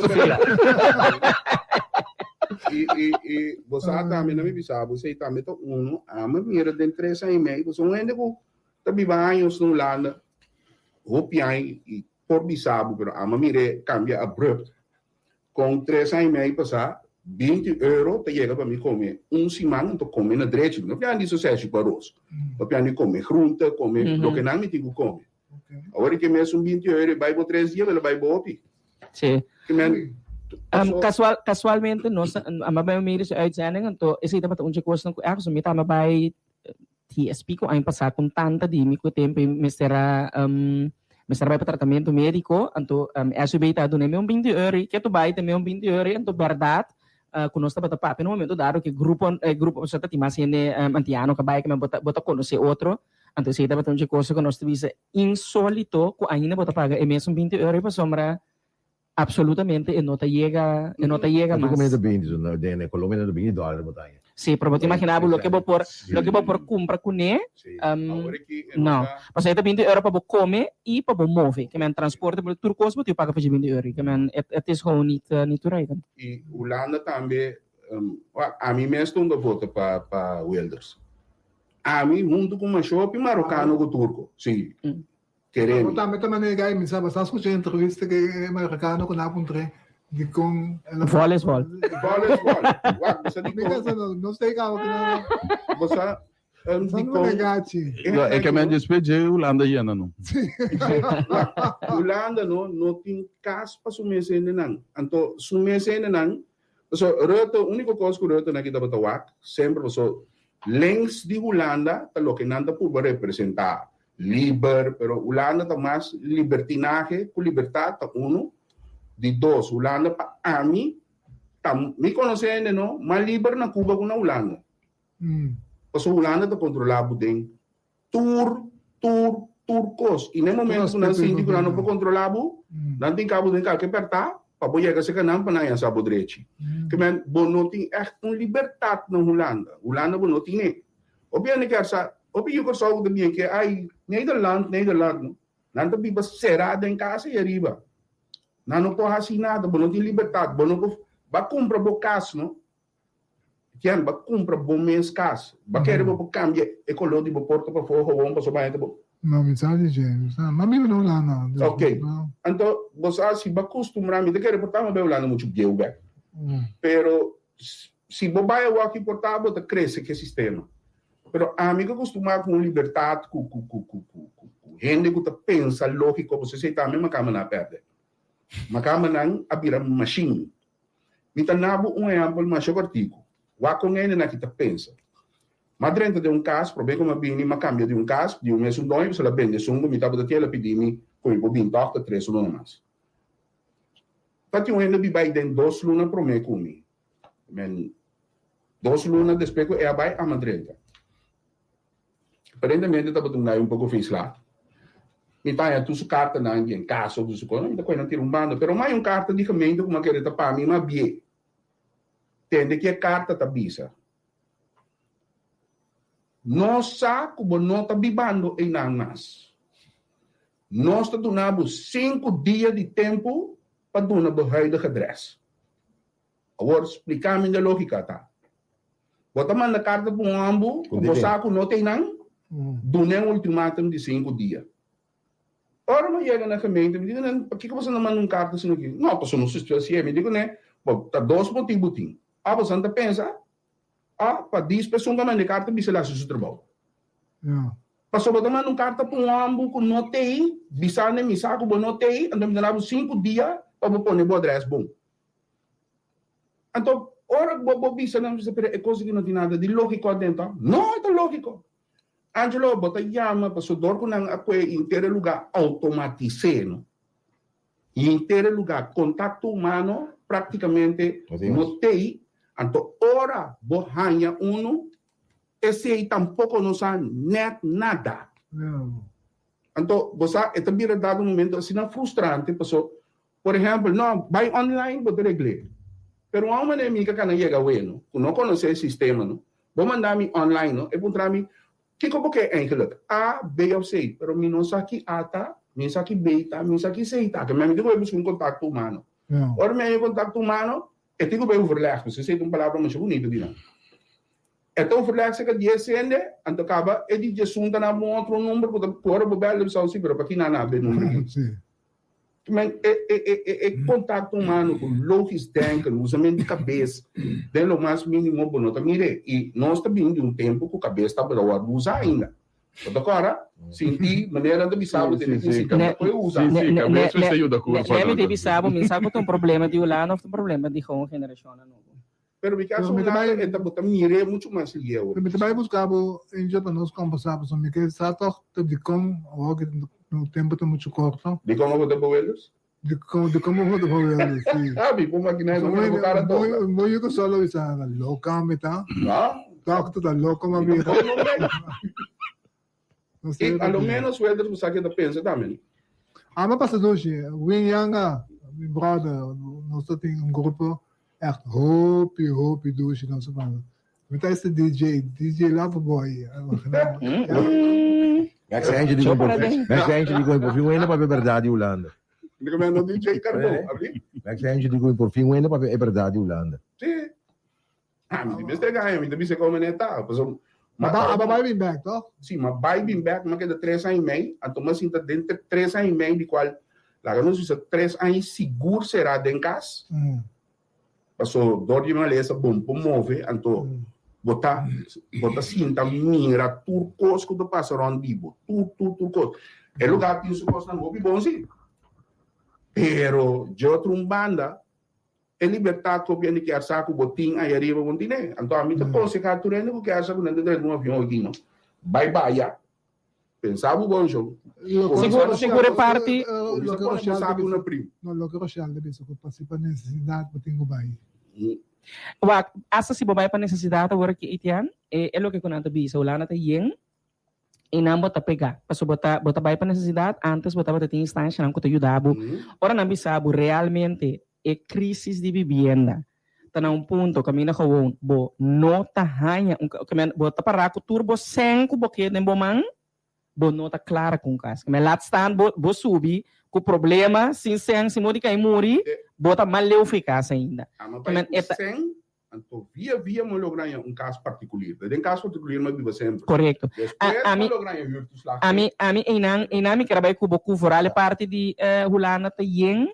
I, i, i bo sa tambe, na mi bisa bo, esei tambe ta uno, ami mira den tres aña i mei, pasobra un hende ku ta biba años na Hulanda, hopi aña i. por bisa bo, pero ami a mir'é kambia abrupt. Kon tres aña i mei pasá, 20 euro ta yega pa mi kome un siman, anto kome na drechi. Mi no pian di soseshi ku aros. Mi pian di kome groente, kome loke nan mi tin ku kome. Awor ke mesun 20 euro e bai bo tres dia, bo lo bai bo hopi. Sí. Ke men, Um, casual, casualmente nos a bai un medische uitzending, anto esei tabata un dje kosnan ku ergens mi tamba bai TSP ku aña pasá ku tanta di mi ku e tempu ei mester a mester a bai pa tratamentu médiko, anto SUB ta duna mi un 20 euro i ke tu bai ta mi un 20 euro anto bèrdat ku nos tabata papia na momento dado ku e grupo e grupo pasobra ta tin mas hende antiano ku a bai ku bo ta bo ta konosé otro, anto esei tabata un dje kosa ku nos ta bisa insólito ku ainda bo ta paga e mesun 20 euro pasobra Absolutamente e no ta yega, e no ta yega mas. mas. Ta 20, so na den Colombia na 20 dólar bo ta haña. Sí, pero bo ta imagina bo loke bo por, loke bo por cumpra cune, no. Pasobra e ta 20 euro pa bo come y pa bo move. Ke men transporte, tur cos bo tin paga pa dje 20 euro. Ke men het is gewoon niet, niet toereikend. Y Hulanda tambe, ami mes ta un ta vota pa pa Wilders. Ami hunto cu masha hopi Marocano cu Turco, si. Kere Bo mi. tambe ta manera gai mi sa bo sa skucha e entrevista ku e amerikano ku nan a puntr'é dikon el a Vol es vol. Vol es vol. Wak bo sa Mi dikon. kasa no no stay kaba ku nan. Bo sa Sa no dikon. regachi. E No, e ke men no. despues dje Hulanda yena no. Si, wak Hulanda no no tin kas pa su mes hendenan. Anto su mes hendenan paso Rutte uniko kos ku Rutte nan ki tabata wak semper paso links di Hulanda ta loke nan ta purba representa. Liber, pero Hulanda ta mas libertinahe ku libertat ta uno. Di dos, Hulanda pa ami ta, mi konosé hende no, mas liber na Cuba ku na Hulanda. Pasobra Hulanda ta kontrolá bo den tur, tur, tur kos. I na e momento ku nan sinti ku nan no por kontrolá bo, nan tin kabo den kalke pèrtá pa bo yega serka nan pa nan haña sa bo drechi. Ke men, bo no tin ègt un libertat na Hulanda. Hulanda bo no tin'é. Hopi hende kier sa, hopi yu Kòrsou ku ta bien ke ai Nederland, Nederland no. Nan ta biba será den kas ei ariba. Nan no por hasi nada, bo no tin libertat, bo no por ba kumpra bo kas no. Kian ba kumpra bo mes kas. Ba kere bo por kambia e koló di bo porta pafó gewoon pasobra hende bo. No, mi sa di dje, mi sa. Ma biba na Hulanda, dus Ok, no. anto bo sa si bo a kustumbrá, mi ta kere por ta bai Hulanda muchu bieu bek. Pero Si bo bai awor aki por ta bo ta crece cu e sistema. Pero ami cu acostuma cu un libertad cu cu cu cu cu cu hende cu ta pensa logico pasobra esey tambe macamba nan a perde. Macamba nan a bira machine. Mi ta na bo un ehempel masha cortico. Wak con hende aki ta pensa. M'a drenta den un cas, probe cu m'a bini m'a cambia di un cas, di un mesun doño pasobra el a bende esun cu mi tabata tin el a pidi mi cu mi por bin toch ta tres luna mas. Ta tin un hende biba ayi den dos luna prome cu mi. Men dos luna despues cu e a bay ama drenta. Aparentemente tabata un guy un poco feisla. Mi ta haña tur su cartanan di en casa of su cosa, mi ta coge nan tira un banda. Pero mi haña un carta di gemeente cu mi a kere ta pa mi, mi a bie. Tende ki e carta ta bisa. Nos sa cu bo no ta bibando eynan mas. Nos ta duna bo cinco dia di tempo pa duna bo huidige adres. Awor spliká mi de lógika ta. Bo ta manda karta pa un hòmber ku bo sa ku no ta einan, dun'é un ultimatum di sinku dia. Ora mi a yega na gemeente, mi di ku nan, Pakiko boso ta manda un karta asina aki? No, pasobra nos ta hasié. Mi di ku nan, Bo, ta dos motibu tin. Òf boso ta pensa, òf pa dis pa esun ku a manda e karta bisa el hasi su trabou. Pasobra bo ta manda un karta pa un hòmber ku no t'ei, bisa nan mi sa ku bo no t'ei, anto mi ta duna bo sinku dia pa bo pone bo adrès bon. Anto, ora ku bo bo bisa nan, bisa, pero e kos aki no tin nada di lógiko aden, to? No, e ta lógiko. Angelo, bo ta yama pasobra dor ku nan a kue henter e lugá outomatis'é, no? Henter e lugá, kontakto humano praktikamente no t'ei. Anto, ora bo haña unu, esei tampoko no sa nèt nada. Anto, bo sa, e ta bira dado un momento asina frustrante, pasobra Por ehempel, no, bai online bo ta regl'é. Pero un manera mi ka kana yega weno, ku no konosé e sistema no, bo manda mi online no, e puntra mi, kiko bo ke eigenlijk? A, B of C? Pero mi no sa ki A ta, mi sa ki B ta, mi sa ki C ta. Ke mi tin ku bai buska un kontakto humano. Ora mi haña un kontakto humano, e tin ku bai overleg. Mi sa esei ta un palabra masha bunito di nan. E ta overleg serka dies hende, anto kaba e di djesun ta na bo un otro number ku ta ku ora bo bèl ta bisa, si, pero pakina nan a be number aki? Men e e e e e kontakto humano ku logisch denken, usament di kabes den lo mas minimo bo no ta mir'é. I nos ta bini di un tempu ku kabes tabata wòrdu usá ainda. Bo ta kòrda? Sinti manera nan ta bisa bo tene tin sinti bo ta por usa. Sí, sí, kabes mester yuda kurpa. Ne mi ta bisa bo, mi sa ku ta un problema di Hulanda òf ta un problema di gewoon generashonnan nobo. Pero mi caso un lado e ta bo ta mir'é mucho mas lieu. Mi ta bai busca bo Angel pa nos combersa pasobra mi ke sa toch ta dikon awor ki no tempo ta mucho corto. Dikon abo ta pa Wilders? Dikon dikon bo vota pa Wilders si. Ah mi por makina e nomber bo cara toka. Bo yu ku solo bisa ta loka mi ta. Toch ta loko mi a bira. I a lo menos Wilders bo sa ke ta pensa tambe no. Amo pasa dushi, Win Yanga, mi brother, nos ta tin un grupo echt hopi hopi dushi nos a banda. Mi ta este DJ, DJ Loverboy. Max Angel di Max Angel di por fin wende papia berdad di Hulanda. DJ Carbon, abri. Max Angel di por fin wende papia e berdad di Hulanda. Si. Ah, mi mester gaña, mi ta bisa como ne ta. Paso, ma ba bai bin back, toch? Si, ma bai bin back, ma keda tres aña y mei, anto ma sinta den tres aña y mei di cual, laga nos bisa tres aña sigur será den cas. Paso, dor di malesa bon por move, anto bo ta, bo ta sinta mira tur cos cu ta pasa rond di bo, tur, tur, tur cos. E lugar tin su cosnan hopi bon si, pero dje otro un banda, E libertad ku hende kier sa ku bo tin aya riba bo tine. Anto ami ta konsehá tur hende ku kier sa ku nan ta drenta un avion aki no. Bai baya. Pensa bo bon shon. Sigur sigur e parti. Kuminsa pone bo saku na prim. No, loke Rochelle ta bisa ku pa si pa nesesidat bo tin ku bai. Wak, asta si bo bai pa nesesidat awor aki Etienne, e loke ku nan ta bisa, Hulanda ta yen. I nan bo ta pega. Pasobra bo ta bo ta bai pa nesesidat, antes bo tabata tin instanshanan ku ta yuda bo. Ora nan bisa bo realmente e krisis di bibienda ta na un punto kaminda gewoon bo no ta haña un kaminda bo ta pará ku tur bo sèn ku bo ke den bo man, bo no ta klara ku un kas. Kaminda laat staan bo bo subi ku problema sin sèn, sin modo di kai muri, bo ta mal leu for e kas ainda. Ama bai ku sèn Anto via via mo logra haña un kas partikulir. Ta den kas partikulir mi a biba semper. Korekto. Despues mo logra haña huurtoeslag. Ami ami einan einan mi ker a bai ku bo ku vooral e parti di Hulanda ta yen.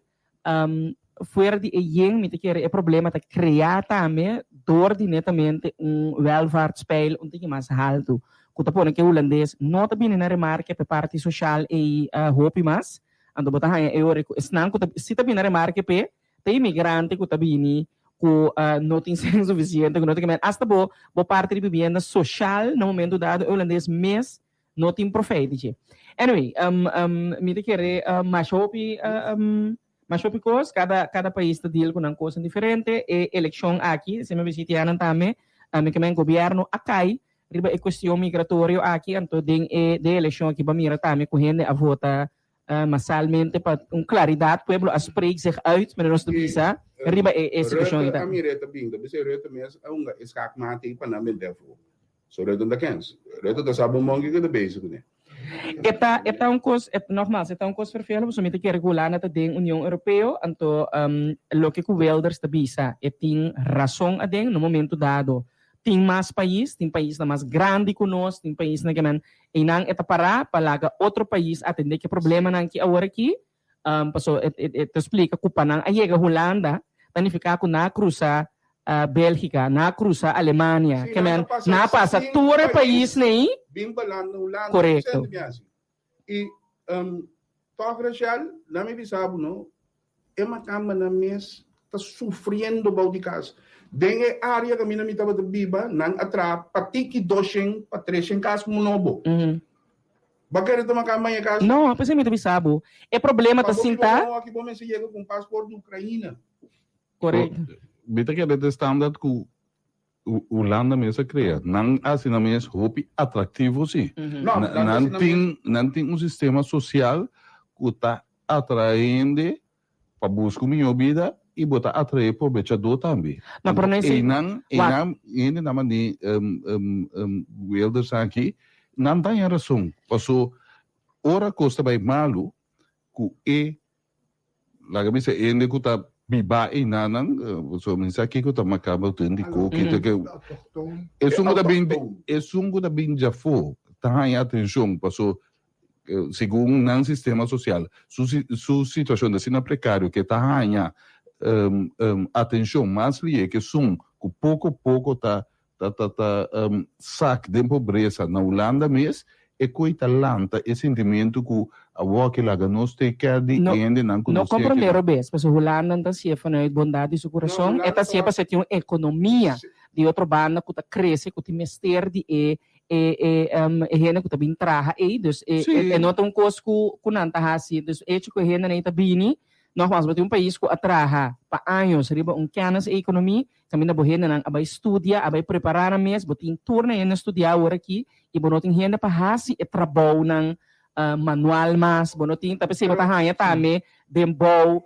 Fuera di e yen mi ta kere e problema ta krea tambe dor di netamente un welvaartspeil un tiki mas haltu ku ta pone ku e hulandes no ta bini na remarke pa e parti soshal ei hopi mas. Anto bo ta haña e ora ku esnan ku ta si ta bini na remarke p'e Ta imigrante ku ta bini ku no tin sèn sufisiente, ku no tin kimen. Asta bo bo parti di bibienda soshal na momentu dado e hulandes mes no tin profeit di dje. Anyway, mi ta kere masha hopi masha hopi kos. Kada kada pais ta deal ku nan kosnan diferente. E elekshon aki, si mi bishiti anan tambe, mi kimen gobièrnu a kai riba e kuestion migratorio aki, anto den e den e elekshon aki bo a mira tambe ku hende a vota Masalmente pa un claridad pueblo a spreek zich uit, meneer nos ta bisa, riba e e situacion ei ta. Rutte a mira e ta bin, ta bisa Rutte mes a hunga e schaakmaat ei pa nan bende afo. So Rutte no ta kens. Rutte ta sa bon bon kiko ta bezig kuné. E ta e ta un kos, e nogmaals, e ta un kos vervelend pasobra mi ta kere ku Hulanda ta den Union Europeo, anto loke ku Wilders ta bisa e tin rason aden na un momento dado. Tin mas pais, tin paisnan mas grandi ku nos, tin paisnan ke nan einan e ta pará pa laga otro pais atendé ku e problemanan ki awor aki. Paso e e ta splika ku pa nan a yega Hulanda ta nifiká ku nan a krusa Bélgika, nan a krusa Alemania, ke men nan a pasa tur e paisnan ei. Bin balanda Hulanda. Korekto. I tòg Rachel, nan mi bisa bo no, e makambanan mes ta sufriendo bou di kas. Den e área kaminda mi tabata biba, nan a traha patiki doshen pa treshen kas komo nobo. Bo a kere tuma kamba den e kas? No, p'esei mi ta bisa bo, e problema ta Pa bo biba sinta. nobo aki bo mester yega ku un pasport di Ukraina. Korekto. Mi ta kere ta e standaard ku Hulanda mes a crea. Nan haci nan mes hopi atractivo si. No, nan ta Nan haci nan mes. tin nan tin un sistema social cu ta atrae hende pa busca un miho bida y bo ta atrae probechador tambe. No, pero Anto no esey. eynan Wak. eynan hendenan mandi Wilders aki nan ta haña rason paso ora cos ta bay malo cu e Laga bisa hende ku ta biba einanan, pasobra mi sa kiko ta makaba den di koki. Esun ku ta bin, esun ku ta bin djafó ta haña atenshon, paso Segun nan sistema sosial, su su situashon ta asina prekario ku e ta haña atenshon mas lié ku esun ku poko poko ta ta ta ta sak den pobresa na Hulanda mes, e koe ta lanta e sintimentu ku awor ke laga nos take care di No, e hendenan ku no nos tin komprondé akinan. robes, pasobra Hulanda no ta hasié vanuit bondat di su No, kurason, e Hulanda ta hasié ta pasobra tin un ekonomia di otro banda ku ta krese, ku tin mester di e e e e hende ku ta bin traha ei, dus e Sí. e no ta un kos ku ku nan ta hasi, dus echo ku e hendenan ei ta bini, nogmaals bo tin un pais ku a traha pa años riba un kennis economie, kaminda bo hendenan a bai studia, a bai prepará nan mes, bo tin tur nan hende studiá awor aki i bo no tin hende pa hasi e trabounan manual mas, bo no tin, ta p'esei bo ta haña tambe den bou,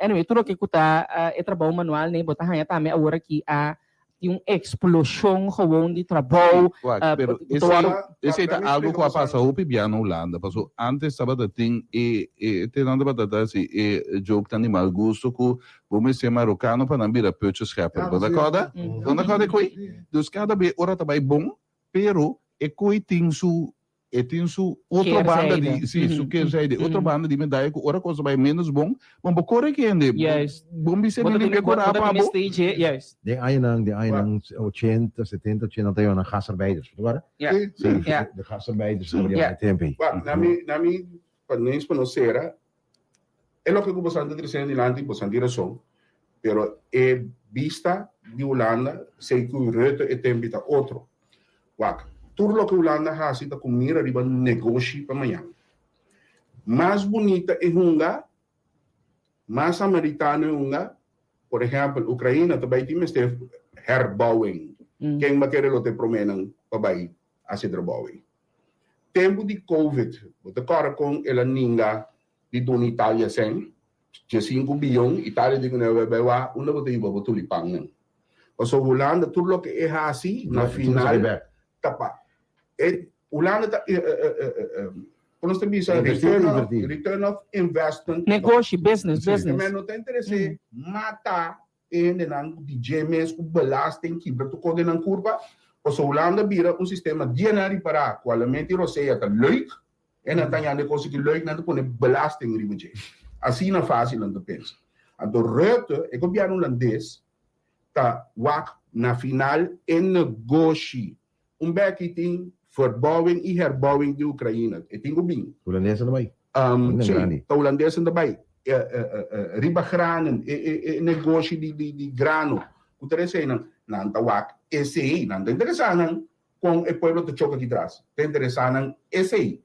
anyway tur loke ku ta e trabou manual nei bo ta haña tambe awor aki a Tin un explosion gewoon di trabou. Wak, pero esei, esei ta algo ku a pasa hopi bia na Hulanda, paso antes tabata tin e, e te nan tabata ta hasi e jokenan di mal gusto ku bo mester marokano pa nan bira putjeschepper. Bo ta kòrda? Bo ta kòrda e koi? Dus kada be ora ta bai bon, pero e koi tin su E tin su otro banda di, si, su keerzijde, otro banda di medaya ku ora kos ta bai menos bon, bon bo kore kende, bon bisa mi limpia kora pa bo. Den añanan, den añanan ochenta, setenta, ochenta nan ta yama nan gastarbeiders, bo ta kòrda? Si, de gastarbeiders nan ta yama e tempu ei. Wak, na mi, na mi, pa nos pa nos sera, e loke ku boso a trese dilanti, boso tin rason, pero e bista di Hulanda, sei ku Rutte e tempu ta otro. Wak, tur loke Hulanda hasi ta ku mira riba negoshi pa mañan. Mas bunita e hunga, mas samaritano e hunga. Por ehèmpel, Ukraina ta bai tin mester herbouwing. Ken ba kere lo ta e proménan pa bai hasi herbouwing? Tempu di Covid, bo ta kòrda kon el a ninga di duna Italia sèn? Diesinku biyon, Italia di ku nan bai bai wak, unda bo ta hiba bo tulipannan? Pasobra Hulanda tur loke e hasi na final ta pa e Hulanda ta kon nos ta bisa return of return of investment. Negoshi, business, business. Men no ta interese mata e hendenan di dje mes ku belasting kibra tur kos den nan kurpa pasobra Hulanda bira un sistema dia nan ripara ku alamente rosea ta leuk E nan ta yanda e kos aki leuk, nan ta pone belasting riba dje. Asina fácil nan ta pensa. Anto Rutte, e gobièrnu hulandes, ta wak na final e negoshi. Un bèki tin verbouwing i herbouwing di Ukraina. E tin ku bin. Hulandesnan ta bai. Sí, ta hulandesnan ta bai. Riba granen, e negoshi di grano ku ta reseinan, nan ta wak esei. Nan ta interesá nan Kon e pueblo ta choka aki tras? Ta interesá nan esei.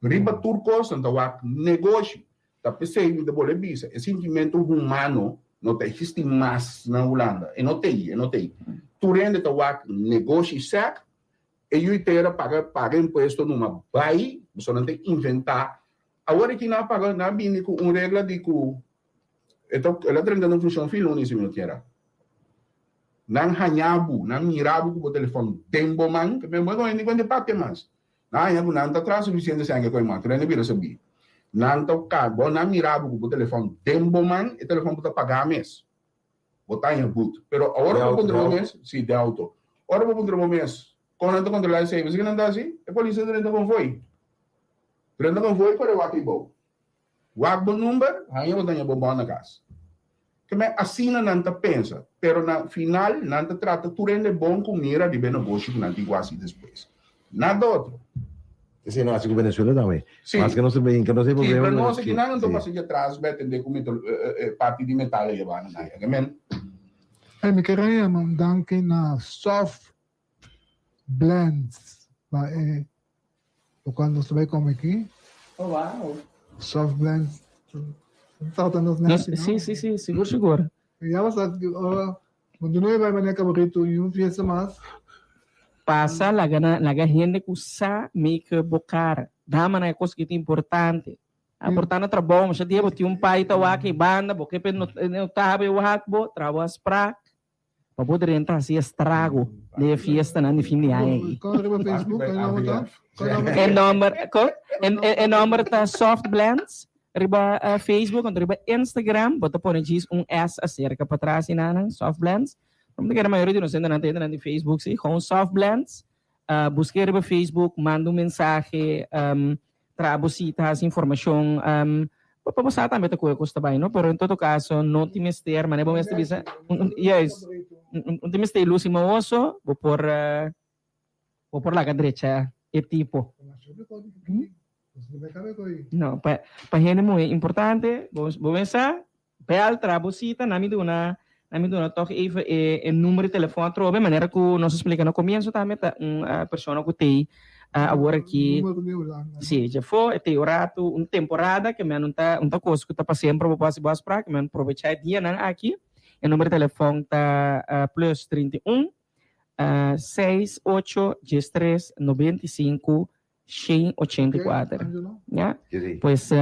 Riba tur kos nan ta wak negoshi. Ta p'esei mi ta bolbe bisa, e sintimentu humano no ta eksistí mas na Hulanda. E no t'ei, e no t'ei. Tur hende ta wak negoshi sèk, e yu tera paga paga impuesto numa bai, pasobra nan ta inventá. Awor aki nan a paga, nan a bini ku un regla di ku e ta el a drenta den funshon fin luni si mi no tin erá. Nan haña bo, nan mira bo ku bo telefòn den bo man, ke bo no hende kuenta e papia mas. Nan haña ku nan ta traha sufisiente sèn ke koe man, tur hende bira sabí. Nan ta ka bo, nan mira bo ku bo telefòn den bo man, e telefòn bo ta pagá mes. Bo ta haña but. Pero ora bo puntra bo mes, si, den outo. Ora bo puntra bo mes, kon nan ta kontrolá esei? Bo sa ke nan ta hasi? E polis ta drenta konvoi. Drenta konvoi kore wak ei bou. Wak bo number, haña bo ta haña bo bon na kas. Ke men asina nan ta pensa, pero na final nan ta trata tur hende bon ku mira riba e negoshi ku nan tin ku hasi despues. Nada otro. Esei nan hasi ku Venezuela tambe. Sí. Maske nos ta bin, ke nos tin Sí, problema pero ku nos aki nan anto sí. pasa dje atras bai atende ku metal, e parti di metal ei abana nan. Ke men. Hey, mi kere yama un danki na Soft Blends pa e locual nos ta bay come aki. Oh wow. Soft Blends tabata nos Nos, nèchi, no? sí, sí, sí, sigur, sigur. Ya basta, ora Mundu no e bay manera cabrito ni un fiesta mas. Pasa laga na laga hende cu sa make bo cara. Dama nan e cos ki ta importante. A por ta na trabou masha dia bo tin un pai ta wak ei banda bo ke pe no no ta habi wak bo trabou a sprak. Pa bo drenta hasi estrago den e fiestanan di fin di aña aki. Kon riba Facebook e nomber ta? Kon nomber E nomber, kon? E, e, e nomber ta Soft Blends riba eh, Facebook, anto riba Instagram bo ta pone djis un S acerca patras y nanan, Soft Blends. Como ta kere mayoria di nos hendenan ta hendenan di Facebook, si, gewoon Soft Blends. Uh, busk'é riba Facebook, manda un mensahe, um, Traha bo sita, hasi informashon, pa bo sa tambe ta ku e kos ta bai, no? Pero en todo kaso no tin mester, manera bo mester bisa, juist, un tin mester lusi maoso, bo por bo por laga drecha e tipo. No, pa pa hende muhé importante, bo bo mester Bel traha bo sita, na mi duna na mi duna tòg even e e number di telefòn atrobe, manera ku nos a splika na komienso tambe ta un persona ku tei awor aki, si djafó e tei un ratu, un temporada ke men un ta un ta kos ku ta pa semper bo por hasi bo afsprak, men probechá e dianan aki, e number di telefòn ta plus 31 seis ocho diestres 95 184, ya, pues.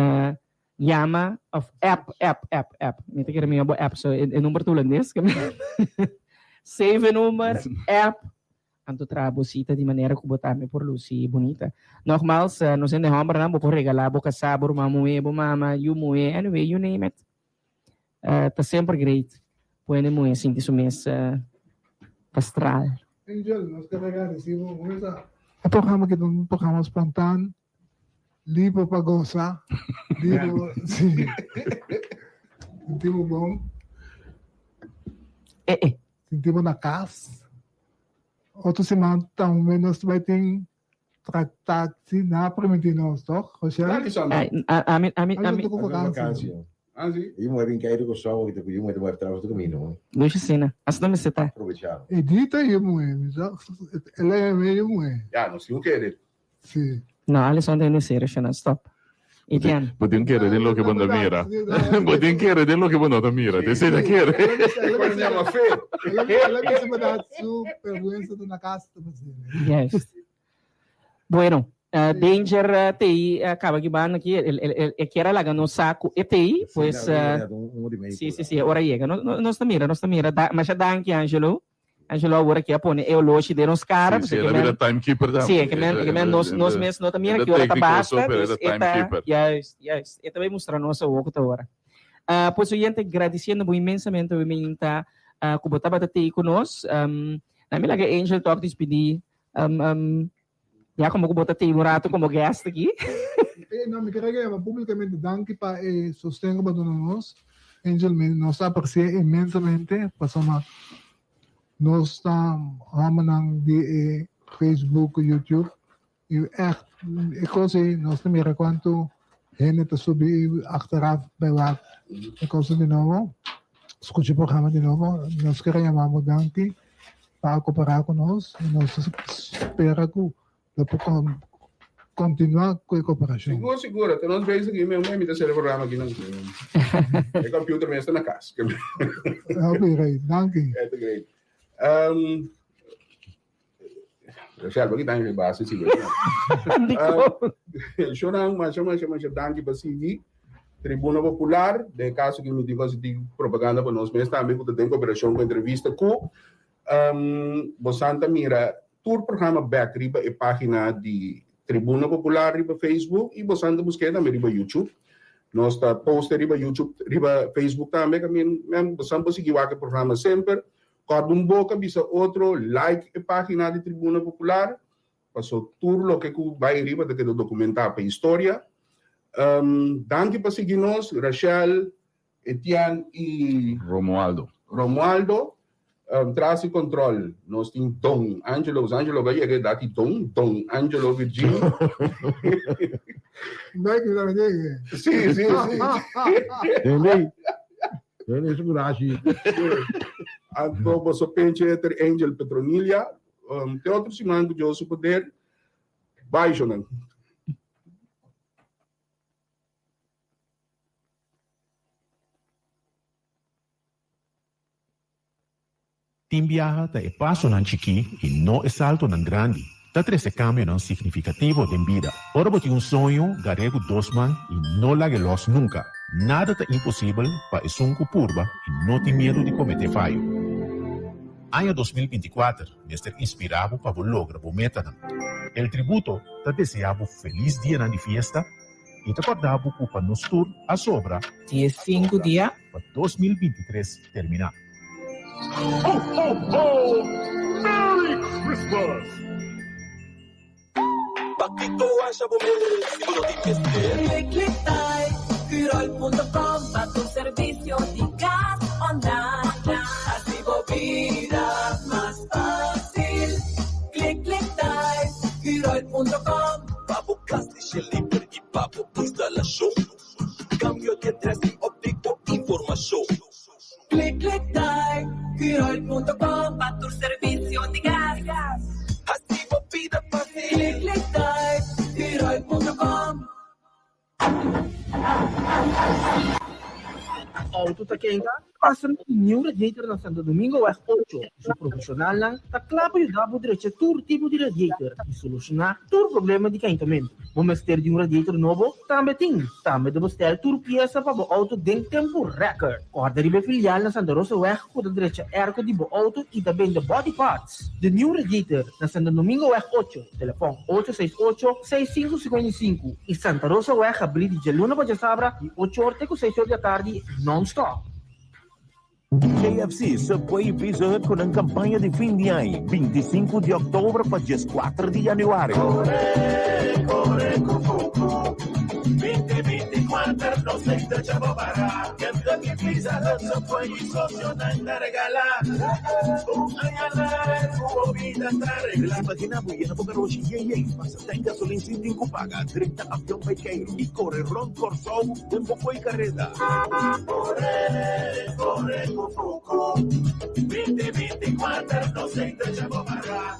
Yama of app, app, app, app. Mi ta kere mira bo app, so e number ta hulandes. Save e number, app, anto traha bo cita di manera cu bo tambe por luci bunita. Nogmaals, nos hende hombernan bo por regala bo casa, bo ruman muhe, bo mama, yu muhe, anyway, you name it. Ta semper great cu hende muhe sinti su mes ta straal. Angel, nos ta agradeci bo. E programa aki ta un programa spontaan. Liber pa gosa, liber, si. Sinti bo bon. Eh eh. Sinti bo na kas. Otro siman tambe nos ta bai tin traktatie na primintí nos, toch, Rochelle? Ay, ami, ami, ami. Ami ku vakantie. Ah, si. Yu muhé bin keiru ku sòu kita ku yu muhé ta bai traha su kamino. Lushi asina. Asina mester ta. Aprovechá. Edita yu muhé, mi sa, el a yam'é yu muhé. Ya, nos tin ku kere. Sí. No, Alison ta hende serio, Shana. Stop. Etienne. Bo tin kere den loke bo no ta mira. Bo tin kere den loke bo no ta mira. Te esei ta kere. Cuando llama fe. El a bisa mi dat su vergüenza ta na casa ta pasé. Juist. Bueno, Danger tei caba ki banda aki. E kier a laga nos sa cu e tei. Pues, si, si, si, e ora yega. Nos ta mira, nos ta mira. Masha danki, Angelo. Angelo awor aki a pone e oloshi den nos cara. Sí, sí, el a bira timekeeper tambe. Sí, ke men, ke men nos, nos mes no ta mira ki ora ta basta. Dus e ta, juist, juist. E ta bay mustra nos awor ku ta ora. Uh, pues oyente, gradiciendo bo inmensamente hoy mainta uh, ku bo tabata tei ku nos. Um, na mi laga Angel tok dispidi. Um, um, ya como ku bo ta tei un rato como guest aki. Eh, no, mi quiero que públicamente danki pa e sosten ku bo duna nos. Angel, mi nos ta aprecia inmensamente pasobra nos ta homennan di e Facebook, YouTube y echt e kos ei nos ta mira kuantu hende ta subi achteraf bij wak e kos di nobo, skucha e programa di nobo. Nos kier a yama bo danki pa a koperá ku nos y nos ta spera ku lo por continua cu e cooperacion. Sigur, sigur. Ata nos bezig aki mesmo mi ta hacer e programa aki nan. E computer mes ta na cas. Hopi great, danki. Eta great. Um, Rochelle, bo kita mi base sigur. Um, Shonan, masha, masha, masha danki pa sigui. Tribuna Popular, den caso ki mi tin cu haci propaganda pa nos mes tambe cu ta den cooperacion cu entrevista cu um, bosan ta mira Tur programa bek riba e pagina di Tribuna Popular riba Facebook y bosan ta busk'é tambe riba YouTube. Nos ta post riba YouTube, riba Facebook tambe kamin men bosan por sigui wak e programa semper. Kòrda un boka bisa otro like e pagina di Tribuna Popular paso tur loke ku bai riba ta keda dokumentá pa historia. Danki pa sigui nos Rachel, Etienne y Romualdo. Romualdo, tras di control nos tin Don Angelo, Angelo ba yega edad di Don, Don Angelo Virgilio. Bai ki sabe yega. Sí, sí, sí. Dende, dende su curashi. Anto boso penche eter Angel Petronilia, te otro siman cu Dios su poder. Bye, shonan. Tin biaha ta e pasonan chikí i no e saltonan grandi ta trese kambionan signifikativo den bida. Ora bo tin un soño, gar'é ku dos man i no lag'é lòs nunka. Nada ta imposibel pa esun ku purba i no tin miedu di kometé fayo. Aña 2024 mester inspirá bo pa bo logra bo metanan. El Tributo ta deseá bo felis dianan di fiesta I ta kòrda bo ku pa nos tur a sobra. Diesinku dia. Pa 2023 terminá. Ho ho ho! Merry Christmas! Pakiko washa bo mes si bo no tin mester? Click click type Curoil.com pa tu servicio di gas online. Haci bo bida mas facil. Click click type Curoil.com. Pa bo kas di liber i pa bo instalashon. Kambio di adrès i update bo informashon. Click click type Curoil.com pa tur servicio di gas. Haci bo bida facil. Click click type Curoil.com. Auto ta kenta? Pasa na di New Radiator na Santo Domingoweg ocho. Su profesionalnan ta kla pa yuda bo drecha tur tipo di radiator y soluciona tur problema di kentamentu. Bo mester di un radiator nobo? Tambe tin! Tambe ta bestel tur piesa pa bo auto den tempu record. Corda riba e filial na Santa Rosaweg cu ta drecha airco di bo auto y ta bende body parts. The New Radiator na Santo Domingoweg ocho, telefon ocho seis ocho, seis sinku sikuenta i sinku y Santa Rosaweg habri di djaluna pa djasabra di ocho or te cu seis or di atardi non-stop. KFC, Subway y Pizza Hut cu nan campaña di fin di aña, 25 di october pa 14 di januari. Core, core cu fuku. Binti binti kuater no senta chabo para. Kentucky Pizza Hut, Subway y socionan ta regala. Un aña largo bo bida ta regla. Imagina bo yena bo garoshi yen yen, pasa tank gasolin sin tin cu paga, drenta avion bay Cairo y core rond Corsou den bo coy careda. Core, core cu fuku. Binti binti kuater no senta chabo para.